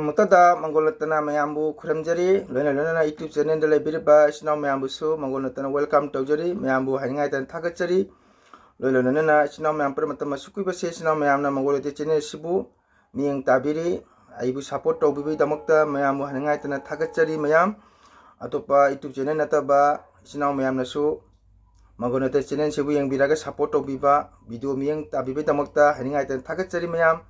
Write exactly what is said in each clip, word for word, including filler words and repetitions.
ꯃꯇꯗ ꯃꯪꯒꯣꯜ ꯅꯠꯇꯅ ꯃꯌꯥꯝꯕꯨ ꯈꯨꯔꯨꯝꯖꯔꯤ꯫ ꯂꯣꯏꯅ ꯂꯣꯏꯅꯅ YouTube channelꯗ ꯂꯩꯕꯤꯔꯤꯕ ꯏꯆꯤꯟ ꯏꯅꯥꯎ ꯃꯌꯥꯝꯕꯨꯁꯨ ꯃꯪꯒꯣꯜ ꯅꯠꯇꯅ welcome ꯇꯧꯖꯔꯤ꯫ ꯃꯌꯥꯝꯕꯨ ꯍꯥꯏꯅꯤꯡꯉꯥꯏꯇꯅ ꯊꯥꯒꯠꯆꯔꯤ꯫ ꯂꯣꯏꯅ ꯂꯣꯏꯅꯅ ꯏꯆꯤꯟ ꯏꯅꯥꯎ ꯃꯌꯥꯝ ꯄꯨꯝꯅꯃꯛꯇ ꯃꯁꯤꯀꯨꯏꯕꯁꯦ ꯏꯆꯤꯟ ꯏꯅꯥꯎ ꯃꯌꯥꯝꯅ ꯃꯪꯒꯣꯜ ꯅꯠꯇꯦ channelꯁꯤꯕꯨ ꯃꯤꯠꯌꯦꯡ ꯇꯥꯕꯤꯔꯤ꯫ ꯑꯩꯕꯨ support ꯇꯧꯕꯤꯕꯒꯤꯗꯃꯛꯇ ꯃꯌꯥꯝꯕꯨ ꯍꯥꯏꯅꯤꯡꯉꯥꯏꯇꯅ ꯊꯥꯒꯠꯆꯔꯤ꯫ ꯃꯌꯥꯝ ꯑꯇꯣꯞꯄ YouTube channel ꯅꯠꯇꯕ ꯏꯆꯤꯟ ꯏꯅꯥꯎ ꯃꯌꯥꯝꯅꯁꯨ ꯃꯪꯒꯣꯜ ꯅꯠꯇꯦ channelꯁꯤꯕꯨ ꯌꯦꯡꯕꯤꯔꯒ support ꯇꯧꯕꯤꯕ, video ꯃꯤꯠꯌꯦꯡ ꯇꯥꯕꯤꯕꯒꯤꯗꯃꯛꯇ ꯍꯥꯏꯅꯤꯡꯉꯥꯏꯇꯅ ꯊꯥꯒꯠꯆꯔꯤ꯫ ꯃꯌꯥꯝ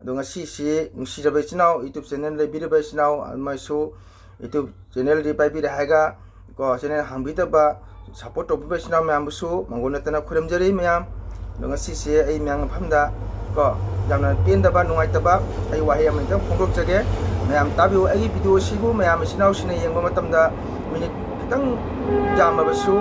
ꯑꯗꯣ ꯉꯁꯤꯁꯤ ꯅꯨꯡꯁꯤꯖꯕ ꯏꯆꯤꯟ ꯏꯅꯥꯎ, YouTube channel ꯂꯩꯕꯤꯔꯤꯕ ꯏꯆꯤꯟ ꯏꯅꯥꯎ ꯑꯃꯁꯨ YouTube channelꯗꯤ ꯄꯥꯏꯕꯤꯔꯦ ꯍꯥꯏꯔꯒ ꯀꯣ channel ꯍꯥꯡꯕꯤꯗꯕ support ꯇꯧꯕꯤꯕ ꯏꯆꯤꯟ ꯏꯅꯥꯎ ꯃꯌꯥꯝꯕꯨꯁꯨ ꯃꯪꯒꯣꯜ ꯅꯠꯇꯅ ꯈꯨꯔꯨꯝꯖꯔꯤ꯫ ꯃꯌꯥꯝ ꯑꯗꯣ ꯉꯁꯤꯁꯦ ꯑꯩ ꯃꯌꯥꯝ ꯃꯐꯝꯗ ꯀꯣ ꯌꯥꯝꯅ ꯄꯦꯟꯗꯕ, ꯅꯨꯡꯉꯥꯏꯇꯕ ꯑꯩ ꯋꯥꯍꯩ ꯑꯃꯇꯪ ꯐꯣꯡꯗꯣꯛꯆꯒꯦ꯫ ꯃꯌꯥꯝ ꯇꯥꯕꯤꯌꯨ꯫ ꯑꯩꯒꯤ videoꯁꯤꯕꯨ ꯃꯌꯥꯝ ꯏꯆꯤꯟ ꯏꯅꯥꯎꯁꯤꯡꯅ ꯌꯦꯡꯕ ꯃꯇꯝꯗ minute ꯈꯤꯇꯪ ꯌꯥꯝꯂꯕꯁꯨ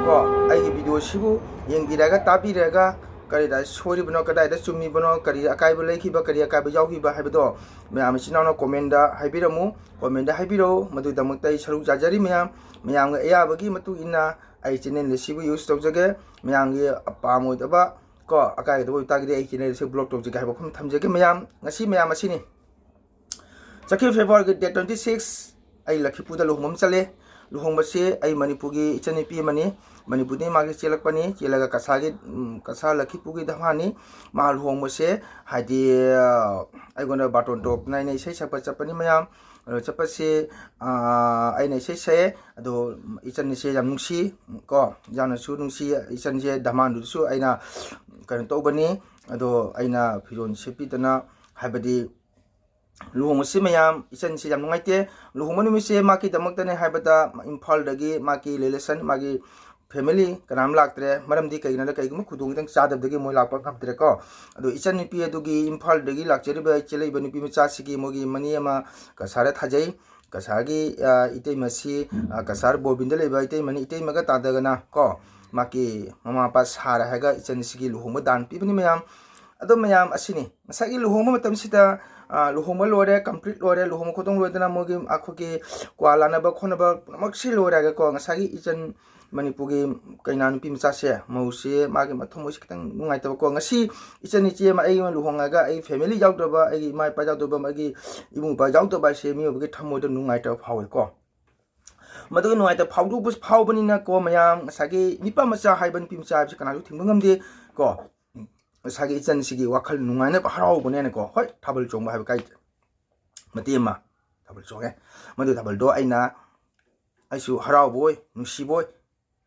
ꯀꯣ ꯑꯩꯒꯤ videoꯁꯤꯕꯨ ꯌꯦꯡꯕꯤꯔꯒ ꯇꯥꯕꯤꯔꯒ ꯀꯔꯤꯗ ꯁꯣꯏꯔꯤꯕꯅꯣ, ꯀꯗꯥꯏꯗ ꯆꯨꯝꯃꯤꯕꯅꯣ, ꯀꯔꯤ ꯑꯀꯥꯏꯕ ꯂꯩꯈꯤꯕ, ꯀꯔꯤ ꯑꯀꯥꯏꯕ ꯌꯥꯎꯈꯤꯕ ꯍꯥꯏꯕꯗꯣ ꯃꯌꯥꯝ ꯏꯆꯤꯟ ꯏꯅꯥꯎꯅ commentꯗ ꯍꯥꯏꯕꯤꯔꯝꯃꯨ꯫ Commentꯗ ꯍꯥꯏꯕꯤꯔꯛꯎ꯫ ꯃꯗꯨꯒꯤꯗꯃꯛꯇ ꯑꯩ ꯁꯔꯨꯛ ꯌꯥꯖꯔꯤ꯫ ꯃꯌꯥꯝ, ꯃꯌꯥꯝꯒꯤ ꯑꯌꯥꯕꯒꯤ ꯃꯇꯨꯡ ꯏꯟꯅ ꯑꯩ channel ꯑꯁꯤꯕꯨ use ꯇꯧꯖꯒꯦ꯫ ꯃꯌꯥꯝꯒꯤ ꯑꯄꯥꯝ ꯑꯣꯏꯗꯕ ꯀꯣ ꯑꯀꯥꯏꯒꯗꯕ ꯑꯣꯏꯕ ꯇꯥꯔꯒꯗꯤ ꯑꯩ channel ꯑꯁꯤ block ꯇꯧꯖꯒꯦ ꯍꯥꯏꯕ ꯋꯥꯐꯝ ꯊꯝꯖꯒꯦ꯫ ꯃꯌꯥꯝ ꯉꯁꯤ ꯃꯌꯥꯝ ꯑꯁꯤꯅꯤ꯫ ꯆꯠꯈꯤꯕ Februaryꯒꯤ date twenty six ꯑꯩ ꯂꯛꯈꯤꯄꯨꯔꯗ ꯂꯨꯍꯣꯡꯕ ꯑꯃ ꯆꯠꯂꯦ꯫ ꯂꯨꯍꯣꯡꯕꯁꯦ ꯑꯩ ꯃꯅꯤꯄꯨꯔꯒꯤ ꯏꯆꯟꯅꯨꯄꯤ ꯑꯃꯅꯤ꯫ ꯃꯅꯤꯄꯨꯔꯗꯒꯤ ꯃꯥꯒꯤ ꯆꯦꯜꯂꯛꯄꯅꯤ꯫ ꯆꯦꯜꯂꯒ ꯀꯁꯥꯔꯒꯤ, ꯎꯝ, ꯀꯁꯥꯔ ꯂꯛꯈꯤꯄꯨꯔꯒꯤ ꯙꯃꯥꯅꯤ꯫ ꯃꯥ ꯂꯨꯍꯣꯡꯕꯁꯦ ꯍꯥꯏꯗꯤ, ꯑ, ꯑꯩꯉꯣꯟꯗ ꯕꯥꯔꯇꯣꯟ ꯇꯧꯔꯛꯇꯅ ꯑꯩꯅ ꯏꯁꯩ ꯁꯛꯄ ꯆꯠꯄꯅꯤ ꯃꯌꯥꯝ꯫ ꯑꯗꯣ ꯆꯠꯄꯁꯦ, ꯑ, ꯑꯩꯅ ꯏꯁꯩ ꯁꯛꯑꯦ꯫ ꯑꯗꯣ ꯏꯆꯟꯁꯦ ꯌꯥꯝ ꯅꯨꯡꯁꯤ ꯀꯣ, ꯌꯥꯝꯅꯁꯨ ꯅꯨꯡꯁꯤ꯫ ꯏꯆꯟꯁꯦ ꯙꯃꯥꯟꯗꯨꯗꯁꯨ ꯑꯩꯅ ꯀꯩꯅꯣ ꯇꯧꯕꯅꯤ꯫ ꯑꯗꯣ ꯑꯩꯅ ꯐꯤꯔꯣꯜ ꯁꯦꯠꯄꯤꯗꯅ, ꯍꯥꯏꯕꯗꯤ ꯂꯨꯍꯣꯡꯕꯁꯤ ꯃꯌꯥꯝ, ꯏꯆꯟꯁꯤ ꯌꯥꯝ ꯅꯨꯡꯉꯥꯏꯇꯦ꯫ ꯂꯨꯍꯣꯡꯕ ꯅꯨꯃꯤꯠꯁꯦ ꯃꯥꯒꯤꯗꯃꯛꯇꯅꯦ ꯍꯥꯏꯕꯗ ꯏꯝꯐꯥꯜꯗꯒꯤ ꯃꯥꯒꯤ relation, ꯃꯥꯒꯤ family ꯀꯅꯥꯝ ꯂꯥꯛꯇ꯭ꯔꯦ꯫ ꯃꯔꯝꯗꯤ ꯀꯩꯒꯤꯅꯣꯗ ꯀꯩꯒꯨꯝꯕ ꯈꯨꯗꯣꯡ ꯈꯤꯇꯪ ꯆꯥꯗꯕꯗꯒꯤ ꯃꯣꯏ ꯂꯥꯛꯄ ꯉꯝꯗ꯭ꯔꯦꯀꯣ꯫ ꯑꯗꯣ ꯏꯆꯟꯅꯨꯄꯤ ꯑꯗꯨꯒꯤ ꯏꯝꯐꯥꯜꯗꯒꯤ ꯂꯥꯛꯆꯔꯤꯕ, ꯆꯦꯜꯂꯛꯏꯕ ꯅꯨꯄꯤ ꯃꯆꯥꯁꯤꯒꯤ ꯃꯣꯏꯒꯤ ꯃꯅꯦ ꯑꯃ ꯀꯁꯥꯔꯗ ꯊꯥꯖꯩ꯫ ꯀꯁꯥꯔꯒꯤ, ꯑ, ꯏꯇꯩꯃꯁꯤ, ꯑ, ꯀꯁꯥꯔ ꯕꯣꯔꯕꯤꯟꯗ ꯂꯩꯕ ꯏꯇꯩꯃꯅꯤ꯫ ꯏꯇꯩꯃꯒ ꯇꯥꯟꯅꯗꯅ ꯀꯣ, ꯃꯥꯒꯤ ꯃꯃꯥ ꯃꯄꯥ ꯁꯥꯔ ꯍꯥꯏꯔꯒ ꯏꯆꯟꯁꯤꯒꯤ ꯂꯨꯍꯣꯡꯕ ꯗꯥꯟ ꯄꯤꯕꯅꯤ ꯃꯌꯥꯝ꯫ ꯑꯗꯣ ꯃꯌꯥꯝ ꯑꯁꯤꯅꯤ꯫ ꯉꯁꯥꯏꯒꯤ ꯂꯨꯍꯣꯡꯕ ꯃꯇꯝꯁꯤꯗ, ꯂꯨꯍꯣꯡꯕ ꯂꯣꯏꯔꯦ, complete ꯂꯣꯏꯔꯦ, ꯂꯨꯍꯣꯡꯕ ꯈꯣꯡꯗꯣꯡ ꯂꯣꯏꯗꯅ ꯃꯣꯏꯒꯤ ꯑꯩꯈꯣꯏꯒꯤ ꯀ꯭ꯋꯥ ꯂꯥꯟꯅꯕ ꯈꯣꯠꯅꯕ ꯄꯨꯝꯅꯃꯛꯁꯤ ꯂꯣꯏꯔꯒꯀꯣ, ꯉꯁꯥꯏꯒꯤ ꯏꯆꯟ ꯃꯅꯤꯄꯨꯔꯒꯤ ꯀꯩꯅꯥ ꯅꯨꯄꯤ ꯃꯆꯥꯁꯦ, ꯃꯧꯁꯦ, ꯃꯥꯒꯤ ꯃꯊꯃꯣꯏꯁꯦ ꯈꯤꯇꯪ ꯅꯨꯡꯉꯥꯏꯇꯕꯀꯣ꯫ ꯉꯁꯤ ꯏꯆꯟ ꯏꯆꯦ ꯑꯃ ꯑꯩ ꯑꯃ ꯂꯨꯍꯣꯡꯉꯒ ꯑꯩ family ꯌꯥꯎꯗꯕ, ꯑꯩꯒꯤ ꯏꯃꯥ ꯏꯄꯥ ꯌꯥꯎꯗꯕ, ꯑꯩꯒꯤ ꯏꯕꯨꯡ ꯏꯄ꯭ꯋꯥ ꯌꯥꯎꯗꯕ ꯍꯥꯏꯁꯦ ꯃꯤꯑꯣꯏꯕꯒꯤ ꯊꯃꯣꯏꯗ ꯅꯨꯡꯉꯥꯏꯇꯕ ꯐꯥꯎꯋꯤꯀꯣ꯫ ꯃꯗꯨꯒꯤ ꯅꯨꯡꯉꯥꯏꯇꯕ ꯐꯥꯎꯗꯣꯛꯄ ꯐꯥꯎꯕꯅꯤꯅꯀꯣ ꯃꯌꯥꯝ, ꯉꯁꯥꯏꯒꯤ ꯅꯨꯄꯥ ꯃꯆꯥ ꯍꯥꯏꯕ, ꯅꯨꯄꯤ ꯃꯆꯥ ꯍꯥꯏꯕꯁꯤ ꯀꯅꯥꯁꯨ ꯊꯤꯡꯕ ꯉꯝꯗꯦ ꯀꯣ꯫ ꯉꯁꯥꯏꯒꯤ ꯏꯆꯟꯁꯤꯒꯤ ꯋꯥꯈꯜ ꯅꯨꯡꯉꯥꯏꯅꯕ ꯍꯔꯥꯎꯕꯅꯦꯅꯀꯣ, ꯍꯣꯏ, ꯊꯥꯕꯜ ꯆꯣꯡꯕ ꯍꯥꯏꯕ ꯀꯥꯏꯗꯦ, ꯃꯇꯦꯛ ꯑꯃ ꯊꯥꯕꯜ ꯆꯣꯡꯉꯦ꯫ ꯃꯗꯨ ꯊꯥꯕꯜꯗꯣ ꯑꯩꯅ, ꯑꯩꯁꯨ ꯍꯔꯥꯎꯕ ꯑꯣꯏ, ꯅꯨꯡꯁꯤꯕ ꯑꯣꯏ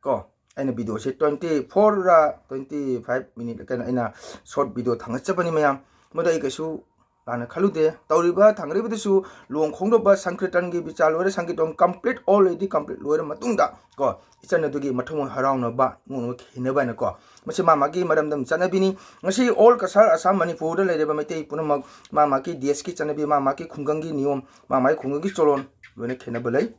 ꯀꯣ꯫ ꯑꯩꯅ videoꯁꯦ twenty fourꯔ twenty five minute ꯀꯩꯅꯣ ꯑꯩꯅ short video ꯊꯥꯡꯒꯠꯆꯕꯅꯤ ꯃꯌꯥꯝ꯫ ꯃꯗꯨ ꯑꯩ ꯀꯩꯁꯨ ꯂꯥꯟꯅ ꯈꯜꯂꯨꯗꯦ꯫ ꯇꯧꯔꯤꯕ ꯊꯥꯡꯒꯠꯂꯤꯕꯗꯨꯁꯨ ꯂꯨꯍꯣꯡ ꯈꯣꯡꯗꯣꯡꯕ, ꯁꯪꯀꯤꯔꯇꯟꯒꯤ ꯕꯤꯆꯥ ꯂꯣꯏꯔꯦ, ꯁꯪꯀꯤꯔꯇꯟ complete, already complete ꯂꯣꯏꯔ ꯃꯇꯨꯡꯗ ꯀꯣ, ꯏꯆꯟ ꯑꯗꯨꯒꯤ ꯃꯊꯃꯣꯏ ꯍꯔꯥꯎꯅꯕ, ꯏꯃꯨꯡ ꯃꯅꯨꯡ ꯈꯦꯅꯕ ꯍꯥꯏꯅꯀꯣ꯫ ꯃꯁꯤ ꯃꯥ ꯃꯥꯒꯤ ꯃꯔꯝꯗꯝ ꯆꯠꯅꯕꯤꯅꯤ꯫ ꯉꯁꯤ all ꯀꯁꯥꯔ ꯑꯁꯥꯝ ꯃꯅꯤꯄꯨꯔꯗ ꯂꯩꯔꯤꯕ ꯃꯩꯇꯩ ꯄꯨꯝꯅꯃꯛ ꯃꯥ ꯃꯥꯒꯤ ꯗꯦꯁꯀꯤ ꯆꯠꯅꯕꯤ, ꯃꯥ ꯃꯥꯒꯤ ꯈꯨꯡꯒꯪꯒꯤ ꯅꯤꯌꯣꯝ, ꯃꯥ ꯃꯥꯒꯤ ꯈꯨꯡꯒꯪꯒꯤ ꯆꯣꯂꯣꯟ ꯂꯣꯏꯅ ꯈꯦꯅꯕ ꯂꯩ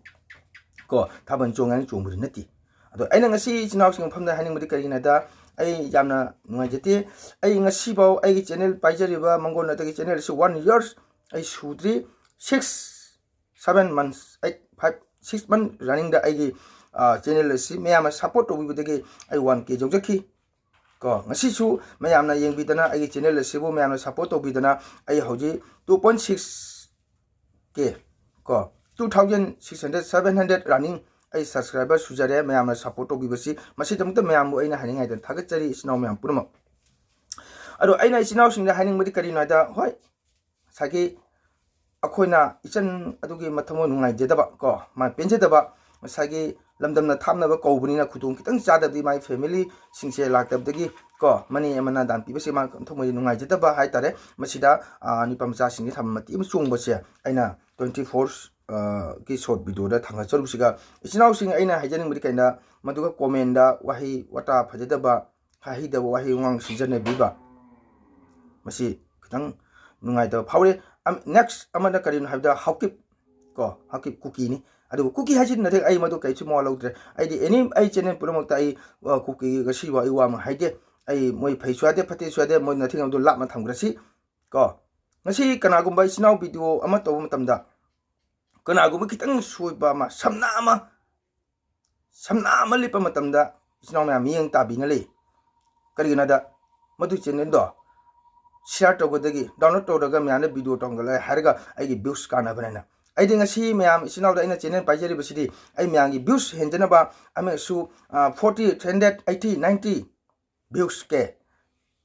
ꯀꯣ꯫ ꯊꯥꯕꯜ ꯆꯣꯡꯉꯦ ꯍꯥꯏꯅ ꯆꯣꯡꯕꯗꯤ ꯅꯠꯇꯦ꯫ ꯑꯗꯣ ꯑꯩꯅ ꯉꯁꯤ ꯏꯆꯤꯟ ꯏꯅꯥꯎꯁꯤꯡ ꯃꯐꯝꯗ ꯍꯥꯏꯅꯤꯡꯕꯗꯤ ꯀꯔꯤꯒꯤꯅꯣꯗ, ꯑꯩ ꯌꯥꯝꯅ ꯅꯨꯡꯉꯥꯏꯖꯗꯦ꯫ ꯑꯩ ꯉꯁꯤꯐꯥꯎ ꯑꯩꯒꯤ channel ꯄꯥꯏꯖꯔꯤꯕ ꯃꯪꯒꯣꯜ ꯅꯠꯇꯒꯤ channel ꯑꯁꯤ one years ꯑꯩ ꯁꯨꯗ꯭ꯔꯤ꯫ Six, seven months, eight, five, six month runningꯗ ꯑꯩꯒꯤ channel ꯑꯁꯤ ꯃꯌꯥꯝꯅ support ꯇꯧꯕꯤꯕꯗꯒꯤ ꯑꯩ one K ꯌꯧꯖꯈꯤ ꯀꯣ꯫ ꯉꯁꯤꯁꯨ ꯃꯌꯥꯝꯅ ꯌꯦꯡꯕꯤꯗꯅ, ꯑꯩꯒꯤ channel ꯑꯁꯤꯕꯨ ꯃꯌꯥꯝꯅ support ꯇꯧꯕꯤꯗꯅ ꯑꯩ ꯍꯧꯖꯤꯛ two point six K ꯀꯣ, two thousand six hundred, seven hundred running ꯑꯩ subscriber ꯁꯨꯖꯔꯦ꯫ ꯃꯌꯥꯝꯅ support ꯇꯧꯕꯤꯕꯁꯤ, ꯃꯁꯤꯗꯃꯛꯇ ꯃꯌꯥꯝꯕꯨ ꯑꯩꯅ ꯍꯥꯏꯅꯤꯡꯉꯥꯏꯗꯅ ꯊꯥꯒꯠꯆꯔꯤ ꯏꯆꯤꯟ ꯏꯅꯥꯎ ꯃꯌꯥꯝ ꯄꯨꯝꯅꯃꯛ꯫ ꯑꯗꯣ ꯑꯩꯅ ꯏꯆꯤꯟ ꯏꯅꯥꯎꯁꯤꯡꯗ ꯍꯥꯏꯅꯤꯡꯕꯗꯤ ꯀꯔꯤꯅꯣ ꯍꯥꯏꯗ, ꯍꯣꯏ, ꯉꯁꯥꯏꯒꯤ ꯑꯩꯈꯣꯏꯅ ꯏꯆꯟ ꯑꯗꯨꯒꯤ ꯃꯊꯃꯣꯏ ꯅꯨꯡꯉꯥꯏꯖꯗꯕ ꯀꯣ, ꯃꯥ ꯄꯦꯟꯖꯗꯕ, ꯉꯁꯥꯏꯒꯤ ꯂꯝꯗꯝꯅ ꯊꯥꯞꯅꯕ ꯀꯧꯕꯅꯤꯅ ꯈꯨꯗꯣꯡ ꯈꯤꯇꯪ ꯆꯥꯗꯕꯗꯤ ꯃꯥꯒꯤ familyꯁꯤꯡꯁꯦ ꯂꯥꯛꯇꯕꯗꯒꯤ ꯀꯣ, ꯃꯅꯦ ꯑꯃꯅ ꯗꯥꯟ ꯄꯤꯕꯁꯦ ꯃꯥ ꯊꯃꯣꯏꯗ ꯅꯨꯡꯉꯥꯏꯖꯗꯕ ꯍꯥꯏꯇꯥꯔꯦ꯫ ꯃꯁꯤꯗ ꯅꯨꯄꯥ ꯃꯆꯥꯁꯤꯡꯁꯦ ꯊꯥꯕꯜ ꯃꯇꯦꯛ ꯑꯃ ꯆꯣꯡꯕꯁꯦ ꯑꯩꯅ twenty fourꯒꯤ short videoꯗ ꯊꯥꯡꯒꯠꯆꯔꯨꯕꯁꯤꯒ, ꯏꯆꯤꯟ ꯏꯅꯥꯎꯁꯤꯡ ꯑꯩꯅ ꯍꯥꯏꯖꯅꯤꯡꯕꯗꯤ ꯀꯩꯅꯣꯗ, ꯃꯗꯨꯒ commentꯗ ꯋꯥꯍꯩ ꯋꯥꯇꯥ ꯐꯖꯗꯕ, ꯍꯩꯗꯕ ꯋꯥꯍꯩ ꯋꯥꯉꯥꯡ ꯁꯤꯖꯤꯟꯅꯕꯤꯕ, ꯃꯁꯤ ꯈꯤꯇꯪ ꯅꯨꯡꯉꯥꯏꯇꯕ ꯐꯥꯎꯔꯦ꯫ Next ꯑꯃꯅ ꯀꯔꯤꯅꯣ ꯍꯥꯏꯕꯗ ꯍꯥꯎꯀꯤꯞ ꯀꯣ, ꯍꯥꯎꯀꯤꯞ ꯀꯨꯀꯤꯅꯤ꯫ ꯑꯗꯨꯕꯨ ꯀꯨꯀꯤ ꯍꯥꯏꯁꯤ ꯅꯠꯇꯦ, ꯑꯩ ꯃꯗꯨ ꯀꯩꯁꯨ ꯃꯋꯥ ꯂꯧꯗ꯭ꯔꯦ꯫ ꯑꯩꯗꯤ any ꯑꯩ channel ꯄꯨꯝꯅꯃꯛꯇ ꯑꯩ ꯀꯨꯀꯤꯒꯤ ꯉꯁꯤꯐꯥꯎ ꯑꯩ ꯋꯥ ꯑꯃ ꯍꯥꯏꯗꯦ꯫ ꯑꯩ ꯃꯣꯏ ꯐꯩꯁꯨ ꯌꯥꯗꯦ, ꯐꯠꯇꯦꯁꯨ ꯌꯥꯗꯦ, ꯃꯣꯏ ꯅꯊꯤꯡ ꯑꯗꯨ ꯂꯥꯞꯅ ꯊꯝꯈ꯭ꯔꯁꯤ ꯀꯣ꯫ ꯉꯁꯤ ꯀꯅꯥꯒꯨꯝꯕ ꯏꯆꯤꯟ ꯏꯅꯥꯎ ꯚꯤꯗꯤꯑꯣ ꯑꯃ ꯇꯧꯕ ꯃꯇꯝꯗ ꯀꯅꯥꯒꯨꯝꯕ ꯈꯤꯇꯪ ꯁꯣꯏꯕ ꯑꯃ, ꯁꯝꯅ ꯑꯃ, ꯁꯝꯅ ꯑꯃ ꯂꯤꯞꯄ ꯃꯇꯝꯗ ꯏꯆꯤꯟ ꯏꯅꯥꯎ ꯃꯌꯥꯝ ꯃꯤꯠꯌꯦꯡ ꯇꯥꯕꯤꯅ ꯂꯩ꯫ ꯀꯔꯤꯒꯤꯅꯣꯗ ꯃꯗꯨ ꯆꯦꯅꯦꯜꯗꯣ ꯁꯤꯌꯥꯔ ꯇꯧꯒꯗꯒꯤ ꯗꯥꯎꯟꯂꯣꯗ ꯇꯧꯔꯒ ꯃꯌꯥꯝꯅ ꯚꯤꯗꯤꯑꯣ ꯇꯧꯍꯟꯒꯠꯂꯦ ꯍꯥꯏꯔꯒ ꯑꯩꯒꯤ ꯚ꯭ꯌꯨꯁ ꯀꯥꯟꯅꯕꯅꯦꯅ꯫ ꯑꯩꯗꯤ ꯉꯁꯤ ꯃꯌꯥꯝ ꯏꯆꯤꯟ ꯏꯅꯥꯎꯗ ꯑꯩꯅ ꯆꯦꯅꯦꯜ ꯄꯥꯏꯖꯔꯤꯕꯁꯤꯗꯤ ꯑꯩ ꯃꯌꯥꯝꯒꯤ ꯚ꯭ꯌꯨꯁ ꯍꯦꯟꯖꯅꯕ ꯑꯃꯁꯨ, forty, hundred eighty, ninety views K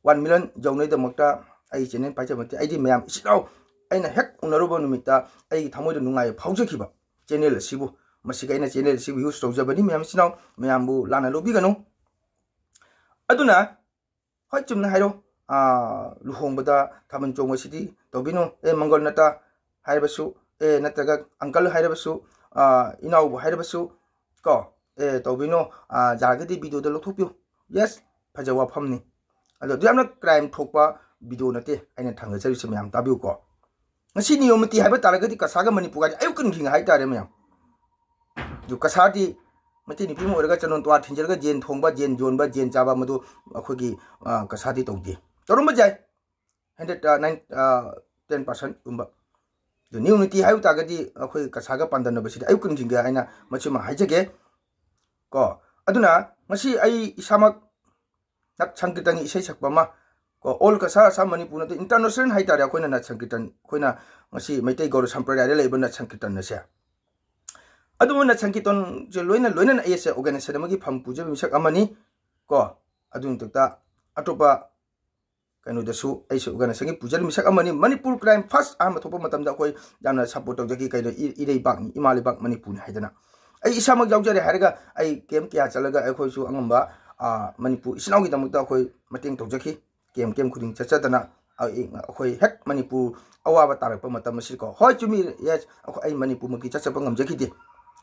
one million ꯌꯧꯅꯩꯗꯃꯛꯇ ꯑꯩ ꯆꯦꯅꯦꯜ ꯄꯥꯏꯖꯕ ꯅꯠꯇꯦ꯫ ꯑꯩꯗꯤ ꯃꯌꯥꯝ ꯏꯆꯤꯟ ꯏꯅꯥꯎ ꯑꯩꯅ ꯍꯦꯛ ꯎꯅꯔꯨꯕ ꯅꯨꯃꯤꯠꯇ ꯑꯩꯒꯤ ꯊꯃꯣꯏꯗ ꯅꯨꯡꯉꯥꯏꯕ ꯐꯥꯎꯖꯈꯤꯕ ꯆꯦꯅꯦꯜ ꯑꯁꯤꯕꯨ, ꯃꯁꯤꯒ ꯑꯩꯅ ꯆꯦꯅꯦꯜ ꯑꯁꯤꯕꯨ ꯌꯨꯁ ꯇꯧꯖꯕꯅꯤ꯫ ꯃꯌꯥꯝ ꯏꯆꯤꯟ ꯏꯅꯥꯎ ꯃꯌꯥꯝꯕꯨ ꯂꯥꯟꯅ ꯂꯧꯕꯤꯒꯅꯨ꯫ ꯑꯗꯨꯅ ꯍꯣꯏ, ꯆꯨꯝꯅ ꯍꯥꯏꯔꯣ, ꯂꯨꯍꯣꯡꯕꯗ ꯊꯥꯕꯜ ꯆꯣꯡꯕꯁꯤꯗꯤ ꯇꯧꯕꯤꯅꯨ꯫ ꯑꯦ, ꯃꯪꯒꯣꯜ ꯅꯠꯇ ꯍꯥꯏꯔꯕꯁꯨ, ꯑꯦ, ꯅꯠꯇ꯭ꯔꯒ ꯑꯪꯀꯜ ꯍꯥꯏꯔꯕꯁꯨ, ꯏꯅꯥꯎꯕꯨ ꯍꯥꯏꯔꯕꯁꯨ, ꯀꯣ, ꯑꯦ, ꯇꯧꯕꯤꯅꯨ꯫ ꯌꯥꯔꯒꯗꯤ ꯚꯤꯗꯤꯑꯣꯗ ꯂꯧꯊꯣꯛꯄꯤꯌꯨ꯫ ꯌꯦꯁ, ꯐꯖꯕ ꯋꯥꯐꯝꯅꯤ꯫ ꯑꯗꯣ ꯑꯗꯨ ꯌꯥꯝꯅ ꯀ꯭ꯔꯥꯏꯝ ꯊꯣꯛꯄ ꯚꯤꯗꯤꯑꯣ ꯅꯠꯇꯦ ꯑꯩꯅ ꯊꯥꯡꯒꯠꯆꯔꯤꯁꯦ, ꯃꯌꯥꯝ ꯇꯥꯕꯤꯌꯨꯀꯣ꯫ ꯉꯁꯤ ꯅꯤꯌꯣꯝ ꯅꯤꯇꯤ ꯍꯥꯏꯕ ꯇꯥꯔꯒꯗꯤ ꯀꯁꯥꯒ ꯃꯅꯤꯄꯨꯔꯒꯗꯤ ꯑꯌꯨꯛꯀ ꯅꯨꯡꯊꯤꯟꯒ ꯍꯥꯏꯇꯥꯔꯦ, ꯃꯌꯥꯝ꯫ ꯑꯗꯨ ꯀꯁꯥꯗꯤ ꯃꯩꯇꯩ ꯅꯨꯄꯤ ꯑꯃ ꯑꯣꯏꯔꯒ ꯆꯅꯣꯟ ꯇ꯭ꯋꯥ ꯊꯤꯟꯖꯔꯒ ꯌꯦꯟ ꯊꯣꯡꯕ, ꯌꯦꯟ ꯌꯣꯟꯕ, ꯌꯦꯟ ꯆꯥꯕ, ꯃꯗꯨ ꯑꯩꯈꯣꯏꯒꯤ, ꯀꯁꯥꯗꯤ ꯇꯧꯗꯦ꯫ ꯇꯧꯔꯝꯕ ꯌꯥꯏ, ꯍꯟꯗ꯭ꯔꯦꯠ, ꯅꯥꯏꯟ, ꯇꯦꯟ ꯄꯥꯔꯁꯦꯟꯒꯨꯝꯕ꯫ ꯑꯗꯨ ꯅꯤꯌꯣꯝ ꯅꯤꯇꯤ ꯍꯥꯏꯕ ꯇꯥꯔꯒꯗꯤ ꯑꯩꯈꯣꯏ ꯀꯁꯥꯒ ꯄꯥꯟꯗꯝꯅꯕꯁꯤꯗꯤ ꯑꯌꯨꯛ ꯅꯨꯡꯊꯤꯟꯒ ꯍꯥꯏꯅ ꯃꯁꯤꯃ ꯍꯥꯏꯖꯒꯦ꯫ ꯀꯣ, ꯑꯗꯨꯅ ꯉꯁꯤ ꯑꯩ ꯏꯁꯥꯃꯛ ꯅꯠ ꯁꯪꯀꯤꯔꯇꯟꯒꯤ ꯏꯁꯩ ꯁꯛꯄ ꯑꯃ, ꯀꯣ, ꯑꯣꯜ ꯀꯁꯥ ꯑꯁꯥꯝ ꯃꯅꯤꯄꯨꯔ ꯅꯠꯇꯦ, ꯏꯟꯇꯔꯅꯦꯁꯅꯦꯜ ꯍꯥꯏꯇꯥꯔꯦ, ꯑꯩꯈꯣꯏꯅ ꯅꯠ ꯁꯪꯀꯤꯔꯇꯟ, ꯑꯩꯈꯣꯏꯅ ꯉꯁꯤ ꯃꯩꯇꯩ ꯒꯧꯔ ꯁꯝꯄ꯭ꯔꯗꯥꯌꯗ ꯂꯩꯕ ꯅꯠ ꯁꯪꯀꯤꯔꯇꯟ ꯑꯁꯦ꯫ ꯑꯗꯨꯕꯨ ꯅꯠ ꯁꯪꯀꯤꯔꯇꯟꯁꯦ ꯂꯣꯏꯅ ꯂꯣꯏꯅꯅ ꯑꯩꯁꯦ ꯑꯣꯔꯒꯅꯥꯏꯖꯦꯁꯟ ꯑꯃꯒꯤ ꯐꯝ ꯄꯨꯖꯕ ꯃꯤꯁꯛ ꯑꯃꯅꯤ꯫ ꯀꯣ, ꯑꯗꯨꯒꯤ ꯃꯊꯛꯇ ꯑꯇꯣꯞꯄ ꯀꯩꯅꯣꯗꯁꯨ ꯑꯩꯁꯨ ꯑꯣꯔꯒꯅꯥꯏꯖꯦꯁꯟꯒꯤ ꯄꯨꯖꯔꯤꯕ ꯃꯤꯁꯛ ꯑꯃꯅꯤ꯫ ꯃꯅꯤꯄꯨꯔ ꯀ꯭ꯔꯥꯏꯝ ꯐꯥꯁ ꯑꯍꯥꯟꯕ ꯊꯣꯛꯄ ꯃꯇꯝꯗ ꯑꯩꯈꯣꯏ ꯌꯥꯝꯅ ꯁꯞꯄꯣꯔꯠ ꯇꯧꯖꯈꯤ꯫ ꯀꯩꯅꯣ, ꯏ-, ꯏꯔꯩꯕꯥꯛꯅꯤ, ꯏꯃꯥ ꯂꯩꯕꯥꯛ ꯃꯅꯤꯄꯨꯔꯅꯤ ꯍꯥꯏꯗꯅ꯫ ꯑꯩ ꯏꯁꯥꯃꯛ ꯌꯥꯎꯖꯔꯦ ꯍꯥꯏꯔꯒ ꯑꯩ ꯀꯦꯝ ꯀꯌꯥ ꯆꯠꯂꯒ ꯑꯩꯈꯣꯏꯁꯨ ꯑꯉꯝꯕ, ꯃꯅꯤꯄꯨꯔ ꯏꯆꯤꯟ ꯏꯅꯥꯎꯒꯤꯗꯃꯛꯇ ꯑꯩꯈꯣꯏ ꯃꯇꯦꯡ ꯇꯧꯖꯈꯤ꯫ ꯀꯦꯝ, ꯀꯦꯝ ꯈꯨꯗꯤꯡ ꯆꯠꯆꯗꯅ ꯑꯩ, ꯑꯩꯈꯣꯏ ꯍꯦꯛ ꯃꯅꯤꯄꯨꯔ ꯑꯋꯥꯕ ꯇꯥꯔꯛꯄ ꯃꯇꯝ ꯑꯁꯤꯀꯣ꯫ ꯍꯣꯏ, ꯆꯨꯝꯃꯤ, ꯌꯦꯁ, ꯑꯩꯈꯣꯏ, ꯑꯩ ꯃꯅꯤꯄꯨꯔꯃꯛꯀꯤ ꯆꯠꯆꯕ ꯉꯝꯖꯈꯤꯗꯦ꯫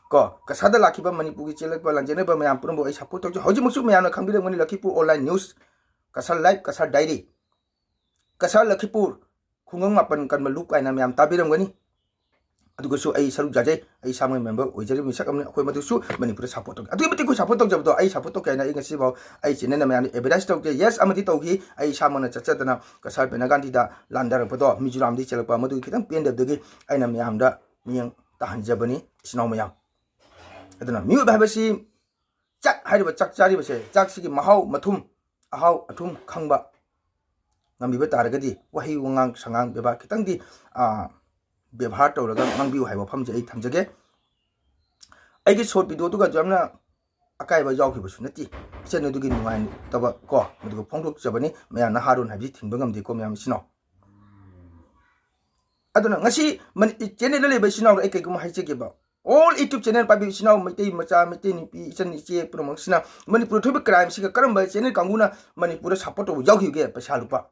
ꯀꯣ, ꯀꯁꯥꯗ ꯂꯥꯛꯈꯤꯕ ꯃꯅꯤꯄꯨꯔꯒꯤ ꯆꯦꯜꯂꯛꯄ ꯂꯥꯟꯖꯦꯟꯅꯕ ꯃꯌꯥꯝ ꯄꯨꯝꯅꯃꯛ ꯑꯩ ꯁꯞꯄꯣꯔꯠ ꯇꯧꯖꯩ꯫ ꯍꯧꯖꯤꯛꯃꯛꯁꯨ ꯃꯌꯥꯝꯅ ꯈꯪꯕꯤꯔꯝꯒꯅꯤ, Lakhipur online news, Cachar live, Cachar diary, Cachar Lakhipur, ꯈꯨꯡꯒꯪ ꯃꯥꯄꯟ ꯀꯟꯕ ꯂꯨꯞ ꯀꯥꯏꯅ ꯃꯌꯥꯝ ꯇꯥꯕꯤꯔꯝꯒꯅꯤ꯫ ꯑꯗꯨꯒꯁꯨ ꯑꯩ ꯁꯔꯨꯛ ꯌꯥꯖꯩ, ꯑꯩ ꯏꯁꯥꯃꯛ ꯃꯦꯝꯕꯔ ꯑꯣꯏꯖꯔꯤꯕ ꯃꯤꯁꯛ ꯑꯃꯅꯤ꯫ ꯑꯩꯈꯣꯏ ꯃꯗꯨꯁꯨ ꯃꯅꯤꯄꯨꯔꯗ ꯁꯞꯄꯣꯔꯠ ꯇꯧꯒꯦ꯫ ꯑꯗꯨꯛꯀꯤ ꯃꯇꯤꯛ ꯑꯩꯈꯣꯏ ꯁꯞꯄꯣꯔꯠ ꯇꯧꯖꯕꯗꯣ, ꯑꯩ ꯁꯞꯄꯣꯔꯠ ꯇꯧꯒꯦ ꯍꯥꯏꯅ ꯑꯩ ꯉꯁꯤꯐꯥꯎ ꯑꯩ ꯆꯦꯅꯦꯜꯅ ꯃꯌꯥꯝꯗ ꯑꯦꯗꯚꯔꯇꯥꯏꯁ ꯇꯧꯗꯦ꯫ ꯌꯦꯁ ꯑꯃꯗꯤ ꯇꯧꯈꯤ, ꯑꯩ ꯏꯁꯥꯃꯛꯅ ꯆꯠꯆꯗꯅ ꯀꯁꯥꯔ ꯕꯦꯅꯔ ꯒꯥꯟꯙꯤꯗ ꯂꯥꯟꯗꯥꯔꯛꯄꯗꯣ, ꯃꯤꯖꯣꯔꯥꯝꯗꯒꯤ ꯆꯦꯜꯂꯛꯄ, ꯃꯗꯨꯒꯤ ꯈꯤꯇꯪ ꯄꯦꯟꯗꯕꯗꯒꯤ ꯑꯩꯅ ꯃꯌꯥꯝꯗ ꯃꯤꯠꯌꯦꯡ ꯇꯥꯍꯟꯖꯕꯅꯤ, ꯏꯆꯤꯟ ꯏꯅꯥꯎ ꯃꯌꯥꯝ꯫ ꯑꯗꯨꯅ ꯃꯤꯑꯣꯏꯕ ꯍꯥꯏꯕꯁꯤ ꯆꯥꯛ ꯍꯥꯏꯔꯤꯕ ꯆꯥꯛ ꯆꯥꯔꯤꯕꯁꯦ, ꯆꯥꯛꯁꯤꯒꯤ ꯃꯍꯥꯎ ꯃꯊꯨꯝ, ꯑꯍꯥꯎ ꯑꯊꯨꯝ ꯈꯪꯕ ꯉꯝꯕꯤꯕ ꯇꯥꯔꯒꯗꯤ, ꯋꯥꯍꯩ ꯋꯥꯉꯥꯡ ꯁꯉꯥꯡ ꯕꯦꯕꯥꯔ ꯈꯤꯇꯪꯗꯤ, ꯑ, ꯕꯦꯕꯥꯔ ꯇꯧꯔꯒ ꯉꯥꯡꯕꯤꯌꯨ ꯍꯥꯏꯕ ꯋꯥꯐꯝꯁꯦ ꯑꯩ ꯊꯝꯖꯒꯦ꯫ ꯑꯩꯒꯤ ꯁꯣꯔꯠ ꯚꯤꯗꯤꯑꯣꯗꯨꯒꯁꯨ ꯌꯥꯝꯅ ꯑꯀꯥꯏꯕ ꯌꯥꯎꯈꯤꯕꯁꯨ ꯅꯠꯇꯦ꯫ ꯏꯆꯟ ꯑꯗꯨꯒꯤ ꯅꯨꯡꯉꯥꯏꯇꯕ ꯀꯣ, ꯃꯗꯨꯒ ꯐꯣꯡꯗꯣꯛꯆꯕꯅꯤ꯫ ꯃꯌꯥꯝ ꯅꯍꯥꯔꯣꯟ ꯍꯥꯏꯕꯁꯤ ꯊꯤꯡꯕ ꯉꯝꯗꯦꯀꯣ ꯃꯌꯥꯝ ꯏꯆꯤꯟ ꯏꯅꯥꯎ꯫ ꯑꯗꯨꯅ ꯉꯁꯤ ꯃꯅꯤ-, ꯆꯦꯅꯦꯜꯗ ꯂꯩꯕ ꯏꯆꯤꯟ ꯏꯅꯥꯎꯗ ꯑꯩ ꯀꯩꯒꯨꯝꯕ ꯍꯥꯏꯖꯒꯦꯕ, ꯑꯣꯜ ꯌꯨꯇ꯭ꯌꯨꯕ ꯆꯦꯅꯦꯜ ꯄꯥꯏꯕꯤꯕ ꯏꯆꯤꯟ ꯏꯅꯥꯎ, ꯃꯩꯇꯩ ꯃꯆꯥ, ꯃꯩꯇꯩ ꯅꯨꯄꯤ, ꯏꯆꯟ ꯏꯆꯦ ꯄꯨꯝꯅꯃꯛꯁꯤꯅ ꯃꯅꯤꯄꯨꯔꯗ ꯊꯣꯛꯏꯕ ꯀ꯭ꯔꯥꯏꯝꯁꯤꯒ ꯀꯔꯝꯕ ꯆꯦꯅꯦꯜ ꯀꯥꯡꯕꯨꯅ ꯃꯅꯤꯄꯨꯔꯗ ꯁꯞꯄꯣꯔꯠ ꯇꯧꯕ ꯌꯥꯎꯈꯤꯕꯒꯦ? ꯄꯩꯁꯥ ꯂꯨꯄꯥ,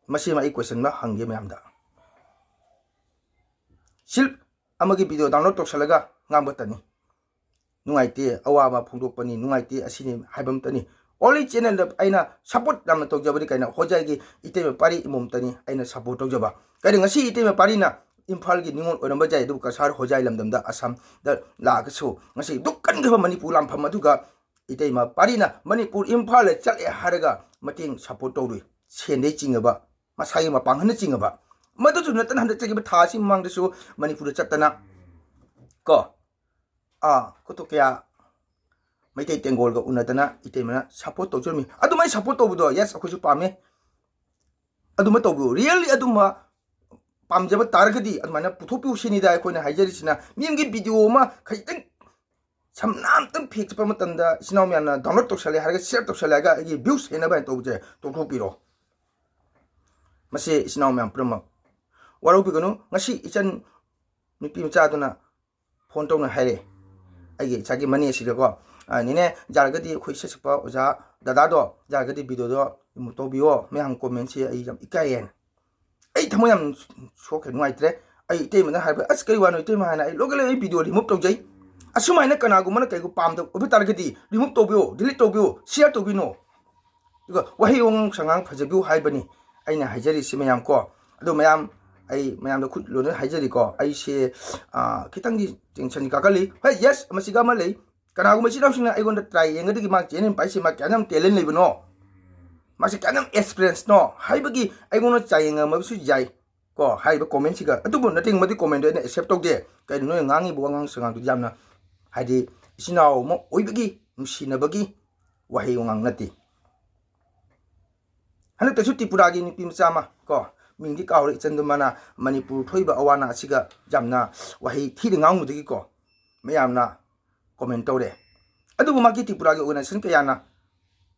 ꯃꯁꯤ ꯑꯃ ꯑꯩ ꯀꯣꯏꯁꯟ ꯑꯃ ꯍꯪꯒꯦ ꯃꯌꯥꯝꯗ꯫ ꯁꯤꯜ ꯑꯃꯒꯤ ꯚꯤꯗꯤꯑꯣ ꯗꯥꯎꯟꯂꯣꯗ ꯇꯧꯁꯜꯂꯒ ꯉꯥꯡꯕꯇꯅꯤ꯫ ꯅꯨꯡꯉꯥꯏꯇꯦ, ꯑꯋꯥꯕ ꯐꯣꯡꯗꯣꯛꯄꯅꯤ, ꯅꯨꯡꯉꯥꯏꯇꯦ, ꯑꯁꯤꯅꯤ ꯍꯥꯏꯕ ꯑꯃꯇꯅꯤ꯫ ꯑꯣꯟꯂꯤ ꯆꯦꯅꯦꯜꯗ ꯑꯩꯅ ꯁꯞꯄꯣꯔꯠ ꯌꯥꯝꯅ ꯇꯧꯖꯕꯗꯤ ꯀꯩꯅꯣ, ꯍꯣꯖꯥꯏꯒꯤ ꯏꯇꯩꯃ ꯄꯥꯔꯤ ꯏꯃꯣꯝꯇꯅꯤ ꯑꯩꯅ ꯁꯞꯄꯣꯔꯠ ꯇꯧꯖꯕ꯫ ꯀꯩꯅꯣ, ꯉꯁꯤ ꯏꯇꯩꯃ ꯄꯥꯔꯤꯅ ꯏꯝꯐꯥꯜꯒꯤ ꯅꯤꯉꯣꯜ ꯑꯣꯏꯔꯝꯕ ꯌꯥꯏ, ꯑꯗꯨꯕꯨ ꯀꯁꯥꯔ ꯍꯣꯖꯥꯏ ꯂꯝꯗꯝꯗ, ꯑꯁꯥꯝꯗ ꯂꯥꯛꯑꯒꯁꯨ, ꯉꯁꯤ ꯗꯨꯛ ꯀꯟꯈ꯭ꯔꯕ ꯃꯅꯤꯄꯨꯔ ꯂꯥꯟꯐꯝ ꯑꯗꯨꯒ ꯏꯇꯩꯃ ꯄꯥꯔꯤꯅ ꯃꯅꯤꯄꯨꯔ ꯏꯝꯐꯥꯜꯗ ꯆꯠꯂꯦ ꯍꯥꯏꯔꯒ ꯃꯇꯦꯡ ꯁꯞꯄꯣꯔꯠ ꯇꯧꯔꯨꯏ, ꯁꯦꯟꯗꯩ ꯆꯤꯡꯉꯕ, ꯃꯁꯥꯒꯤ ꯃꯄꯥꯡꯒꯜꯅ ꯆꯤꯡꯉꯕ꯫ ꯃꯗꯨꯁꯨ ꯅꯠꯇꯅ ꯍꯟꯗꯛ ꯆꯠꯈꯤꯕ ꯊꯥ ꯑꯁꯤ ꯃꯃꯥꯡꯗꯁꯨ ꯃꯅꯤꯄꯨꯔꯗ ꯆꯠꯇꯅ ꯀꯣ, ꯑꯥ, ꯀꯣꯇꯣꯀꯤꯌꯥ ꯃꯩꯇꯩ ꯇꯦꯡꯒꯣꯜꯒ ꯎꯅꯗꯅ ꯏꯇꯩꯃꯅ ꯁꯞꯄꯣꯔꯠ ꯇꯧꯖꯔꯝꯃꯤ꯫ ꯑꯗꯨꯃꯥꯏꯅ ꯁꯞꯄꯣꯔꯠ ꯇꯧꯕꯗꯣ, ꯌꯦꯁ, ꯑꯩꯈꯣꯏꯁꯨ ꯄꯥꯝꯃꯦ꯫ ꯑꯗꯨꯃ ꯇꯧꯕꯤꯌꯨ꯫ ꯔꯤꯌꯦꯜꯂꯤ ꯑꯗꯨꯝꯕ ꯄꯥꯝꯖꯕ ꯇꯥꯔꯒꯗꯤ ꯑꯗꯨꯃꯥꯏꯅ ꯄꯨꯊꯣꯛꯄꯤꯌꯨ ꯁꯤꯅꯤꯗ ꯑꯩꯈꯣꯏꯅ ꯍꯥꯏꯖꯔꯤꯁꯤꯅ꯫ ꯃꯤ ꯑꯃꯒꯤ ꯚꯤꯗꯤꯑꯣ ꯑꯃ ꯈꯖꯤꯛꯇꯪ ꯁꯝꯅ ꯑꯝꯇꯪ ꯐꯦꯛ ꯆꯠꯄ ꯃꯇꯝꯗ ꯏꯆꯤꯟ ꯏꯅꯥꯎ ꯃꯌꯥꯝꯅ ꯗꯥꯎꯟꯂꯣꯗ ꯇꯧꯁꯜꯂꯦ ꯍꯥꯏꯔꯒ, ꯁꯤꯌꯔ ꯇꯧꯁꯜꯂꯦ ꯍꯥꯏꯔꯒ ꯑꯩꯒꯤ ꯚ꯭ꯌꯨꯁ ꯍꯦꯟꯅꯕ ꯍꯥꯏꯅ ꯇꯧꯕꯁꯦ ꯇꯣꯛꯊꯣꯛꯄꯤꯔꯣ꯫ ꯃꯁꯤ ꯏꯆꯤꯟ ꯏꯅꯥꯎ ꯃꯌꯥꯝ ꯄꯨꯝꯅꯃꯛ ꯋꯥꯔꯧꯕꯤꯒꯅꯨ꯫ ꯉꯁꯤ ꯏꯆꯟ ꯅꯨꯄꯤ ꯃꯆꯥꯗꯨꯅ ꯐꯣꯟ ꯇꯧꯅ ꯍꯥꯏꯔꯛꯑꯦ, ꯑꯩꯒꯤ ꯏꯆꯥꯒꯤ ꯃꯅꯦꯁꯤꯒꯀꯣ, "ꯑ, ꯅꯦꯅꯦ, ꯌꯥꯔꯒꯗꯤ ꯑꯩꯈꯣꯏ ꯏꯁꯩ ꯁꯛꯄ ꯑꯣꯖꯥ ꯗꯗꯥꯗꯣ ꯌꯥꯔꯒꯗꯤ ꯚꯤꯗꯤꯑꯣꯗꯣ ꯔꯤꯃꯨꯚ ꯇꯧꯕꯤꯌꯣ, ꯃꯌꯥꯝ ꯀꯣꯃꯦꯟꯁꯦ ꯑꯩ ꯌꯥꯝ ꯏꯀꯥꯏꯌꯦꯅ"꯫ ꯑꯩ ꯊꯃꯣꯏ ꯌꯥꯝ ꯁꯣꯛꯈ꯭ꯔꯦ, ꯅꯨꯡꯉꯥꯏꯇ꯭ꯔꯦ꯫ ꯑꯩ ꯏꯇꯩꯃꯗ ꯍꯥꯏꯕ, "ꯑꯁ, ꯀꯔꯤ ꯋꯥꯅꯣ ꯏꯇꯩꯃ?" ꯍꯥꯏꯅ ꯑꯩ ꯂꯣꯏꯒ ꯂꯩ, ꯑꯩ ꯚꯤꯗꯤꯑꯣ ꯔꯤꯃꯨꯚ ꯇꯧꯖꯩ꯫ ꯑꯁꯨꯃꯥꯏꯅ ꯀꯅꯥꯒꯨꯝꯕꯅ ꯀꯩꯒꯨꯝꯕ ꯄꯥꯝꯗꯕ ꯑꯣꯏꯕ ꯇꯥꯔꯒꯗꯤ ꯔꯤꯃꯨꯚ ꯇꯧꯕꯤꯌꯣ, ꯗꯤꯂꯤꯠ ꯇꯧꯕꯤꯌꯣ, ꯁꯤꯌꯔ ꯇꯧꯕꯤꯅꯣ꯫ ꯑꯗꯨꯒ ꯋꯥꯍꯩ ꯋꯥꯉꯥꯡ ꯁꯉꯥꯡ ꯐꯖꯕꯤꯌꯨ ꯍꯥꯏꯕꯅꯤ ꯑꯩꯅ ꯍꯥꯏꯖꯔꯤꯁꯤ ꯃꯌꯥꯝ ꯀꯣ꯫ ꯑꯗꯣ ꯃꯌꯥꯝ ꯑꯩ ꯃꯌꯥꯝꯗ ꯈꯨꯠ ꯂꯣꯟꯅ ꯍꯥꯏꯖꯔꯤꯀꯣ, ꯑꯩꯁꯦ, ꯑ, ꯈꯤꯇꯪꯗꯤ tension ꯀꯥꯈꯠꯂꯤ꯫ ꯍꯣꯏ, yes, ꯃꯁꯤꯒ ꯑꯃ ꯂꯩ, ꯀꯅꯥꯒꯨꯝꯕ ꯏꯆꯤꯟ ꯏꯅꯥꯎꯁꯤꯡꯅ ꯑꯩꯉꯣꯟꯗ try ꯌꯦꯡꯒꯗꯒꯤ ꯃꯥ ꯆꯦꯟꯅꯔꯤꯕ ꯄꯥꯏꯁꯦ, ꯃꯥ ꯀꯌꯥꯅ ꯌꯥꯝ talent ꯂꯩꯕꯅꯣ, ꯃꯥꯁꯦ ꯀꯌꯥꯅ ꯌꯥꯝ experience ꯅꯣ ꯍꯥꯏꯕꯒꯤ ꯑꯩꯉꯣꯟꯗ ꯆꯥꯡꯌꯦꯡ ꯑꯃꯁꯨ ꯌꯥꯏ ꯀꯣ, ꯍꯥꯏꯔꯤꯕ comment ꯁꯤꯒ꯫ ꯑꯗꯨꯕꯨ ꯅꯇꯦꯡ ꯃꯗꯨ comment ꯗꯣ ꯑꯩꯅ accept ꯇꯧꯗꯦ꯫ ꯀꯩꯅꯣ, ꯅꯣꯏꯅ ꯉꯥꯡꯉꯤꯕ ꯋꯥꯉꯥꯡ ꯁꯉꯥꯡꯗꯨꯗꯤ ꯌꯥꯝꯅ, ꯍꯥꯏꯗꯤ, ꯏꯆꯤꯟ ꯏꯅꯥꯎ ꯑꯃ ꯑꯣꯏꯕꯒꯤ ꯅꯨꯡꯁꯤꯅꯕꯒꯤ ꯋꯥꯍꯩ ꯋꯥꯉꯥꯡ ꯅꯠꯇꯦ꯫ ꯍꯟꯗꯛꯇꯁꯨ ꯇ꯭ꯔꯤꯄꯨꯔꯥꯒꯤ ꯅꯨꯄꯤ ꯃꯆꯥ ꯑꯃ ꯀꯣ, ꯃꯤꯡꯗꯤ ꯀꯥꯎꯔꯦ ꯏꯆꯟꯗꯨ, ꯃꯥꯅ ꯃꯅꯤꯄꯨꯔ ꯊꯣꯛꯏꯕ ꯑꯋꯥ ꯑꯅꯥ ꯑꯁꯤꯒ ꯌꯥꯝꯅ ꯋꯥꯍꯩ ꯊꯤꯅ ꯉꯥꯡꯕꯗꯒꯤꯀꯣ, ꯃꯌꯥꯝꯅ comment ꯇꯧꯔꯦ꯫ ꯑꯗꯨꯕꯨ ꯃꯥꯒꯤ ꯇ꯭ꯔꯤꯄꯨꯔꯥꯒꯤ organization ꯀꯌꯥꯅ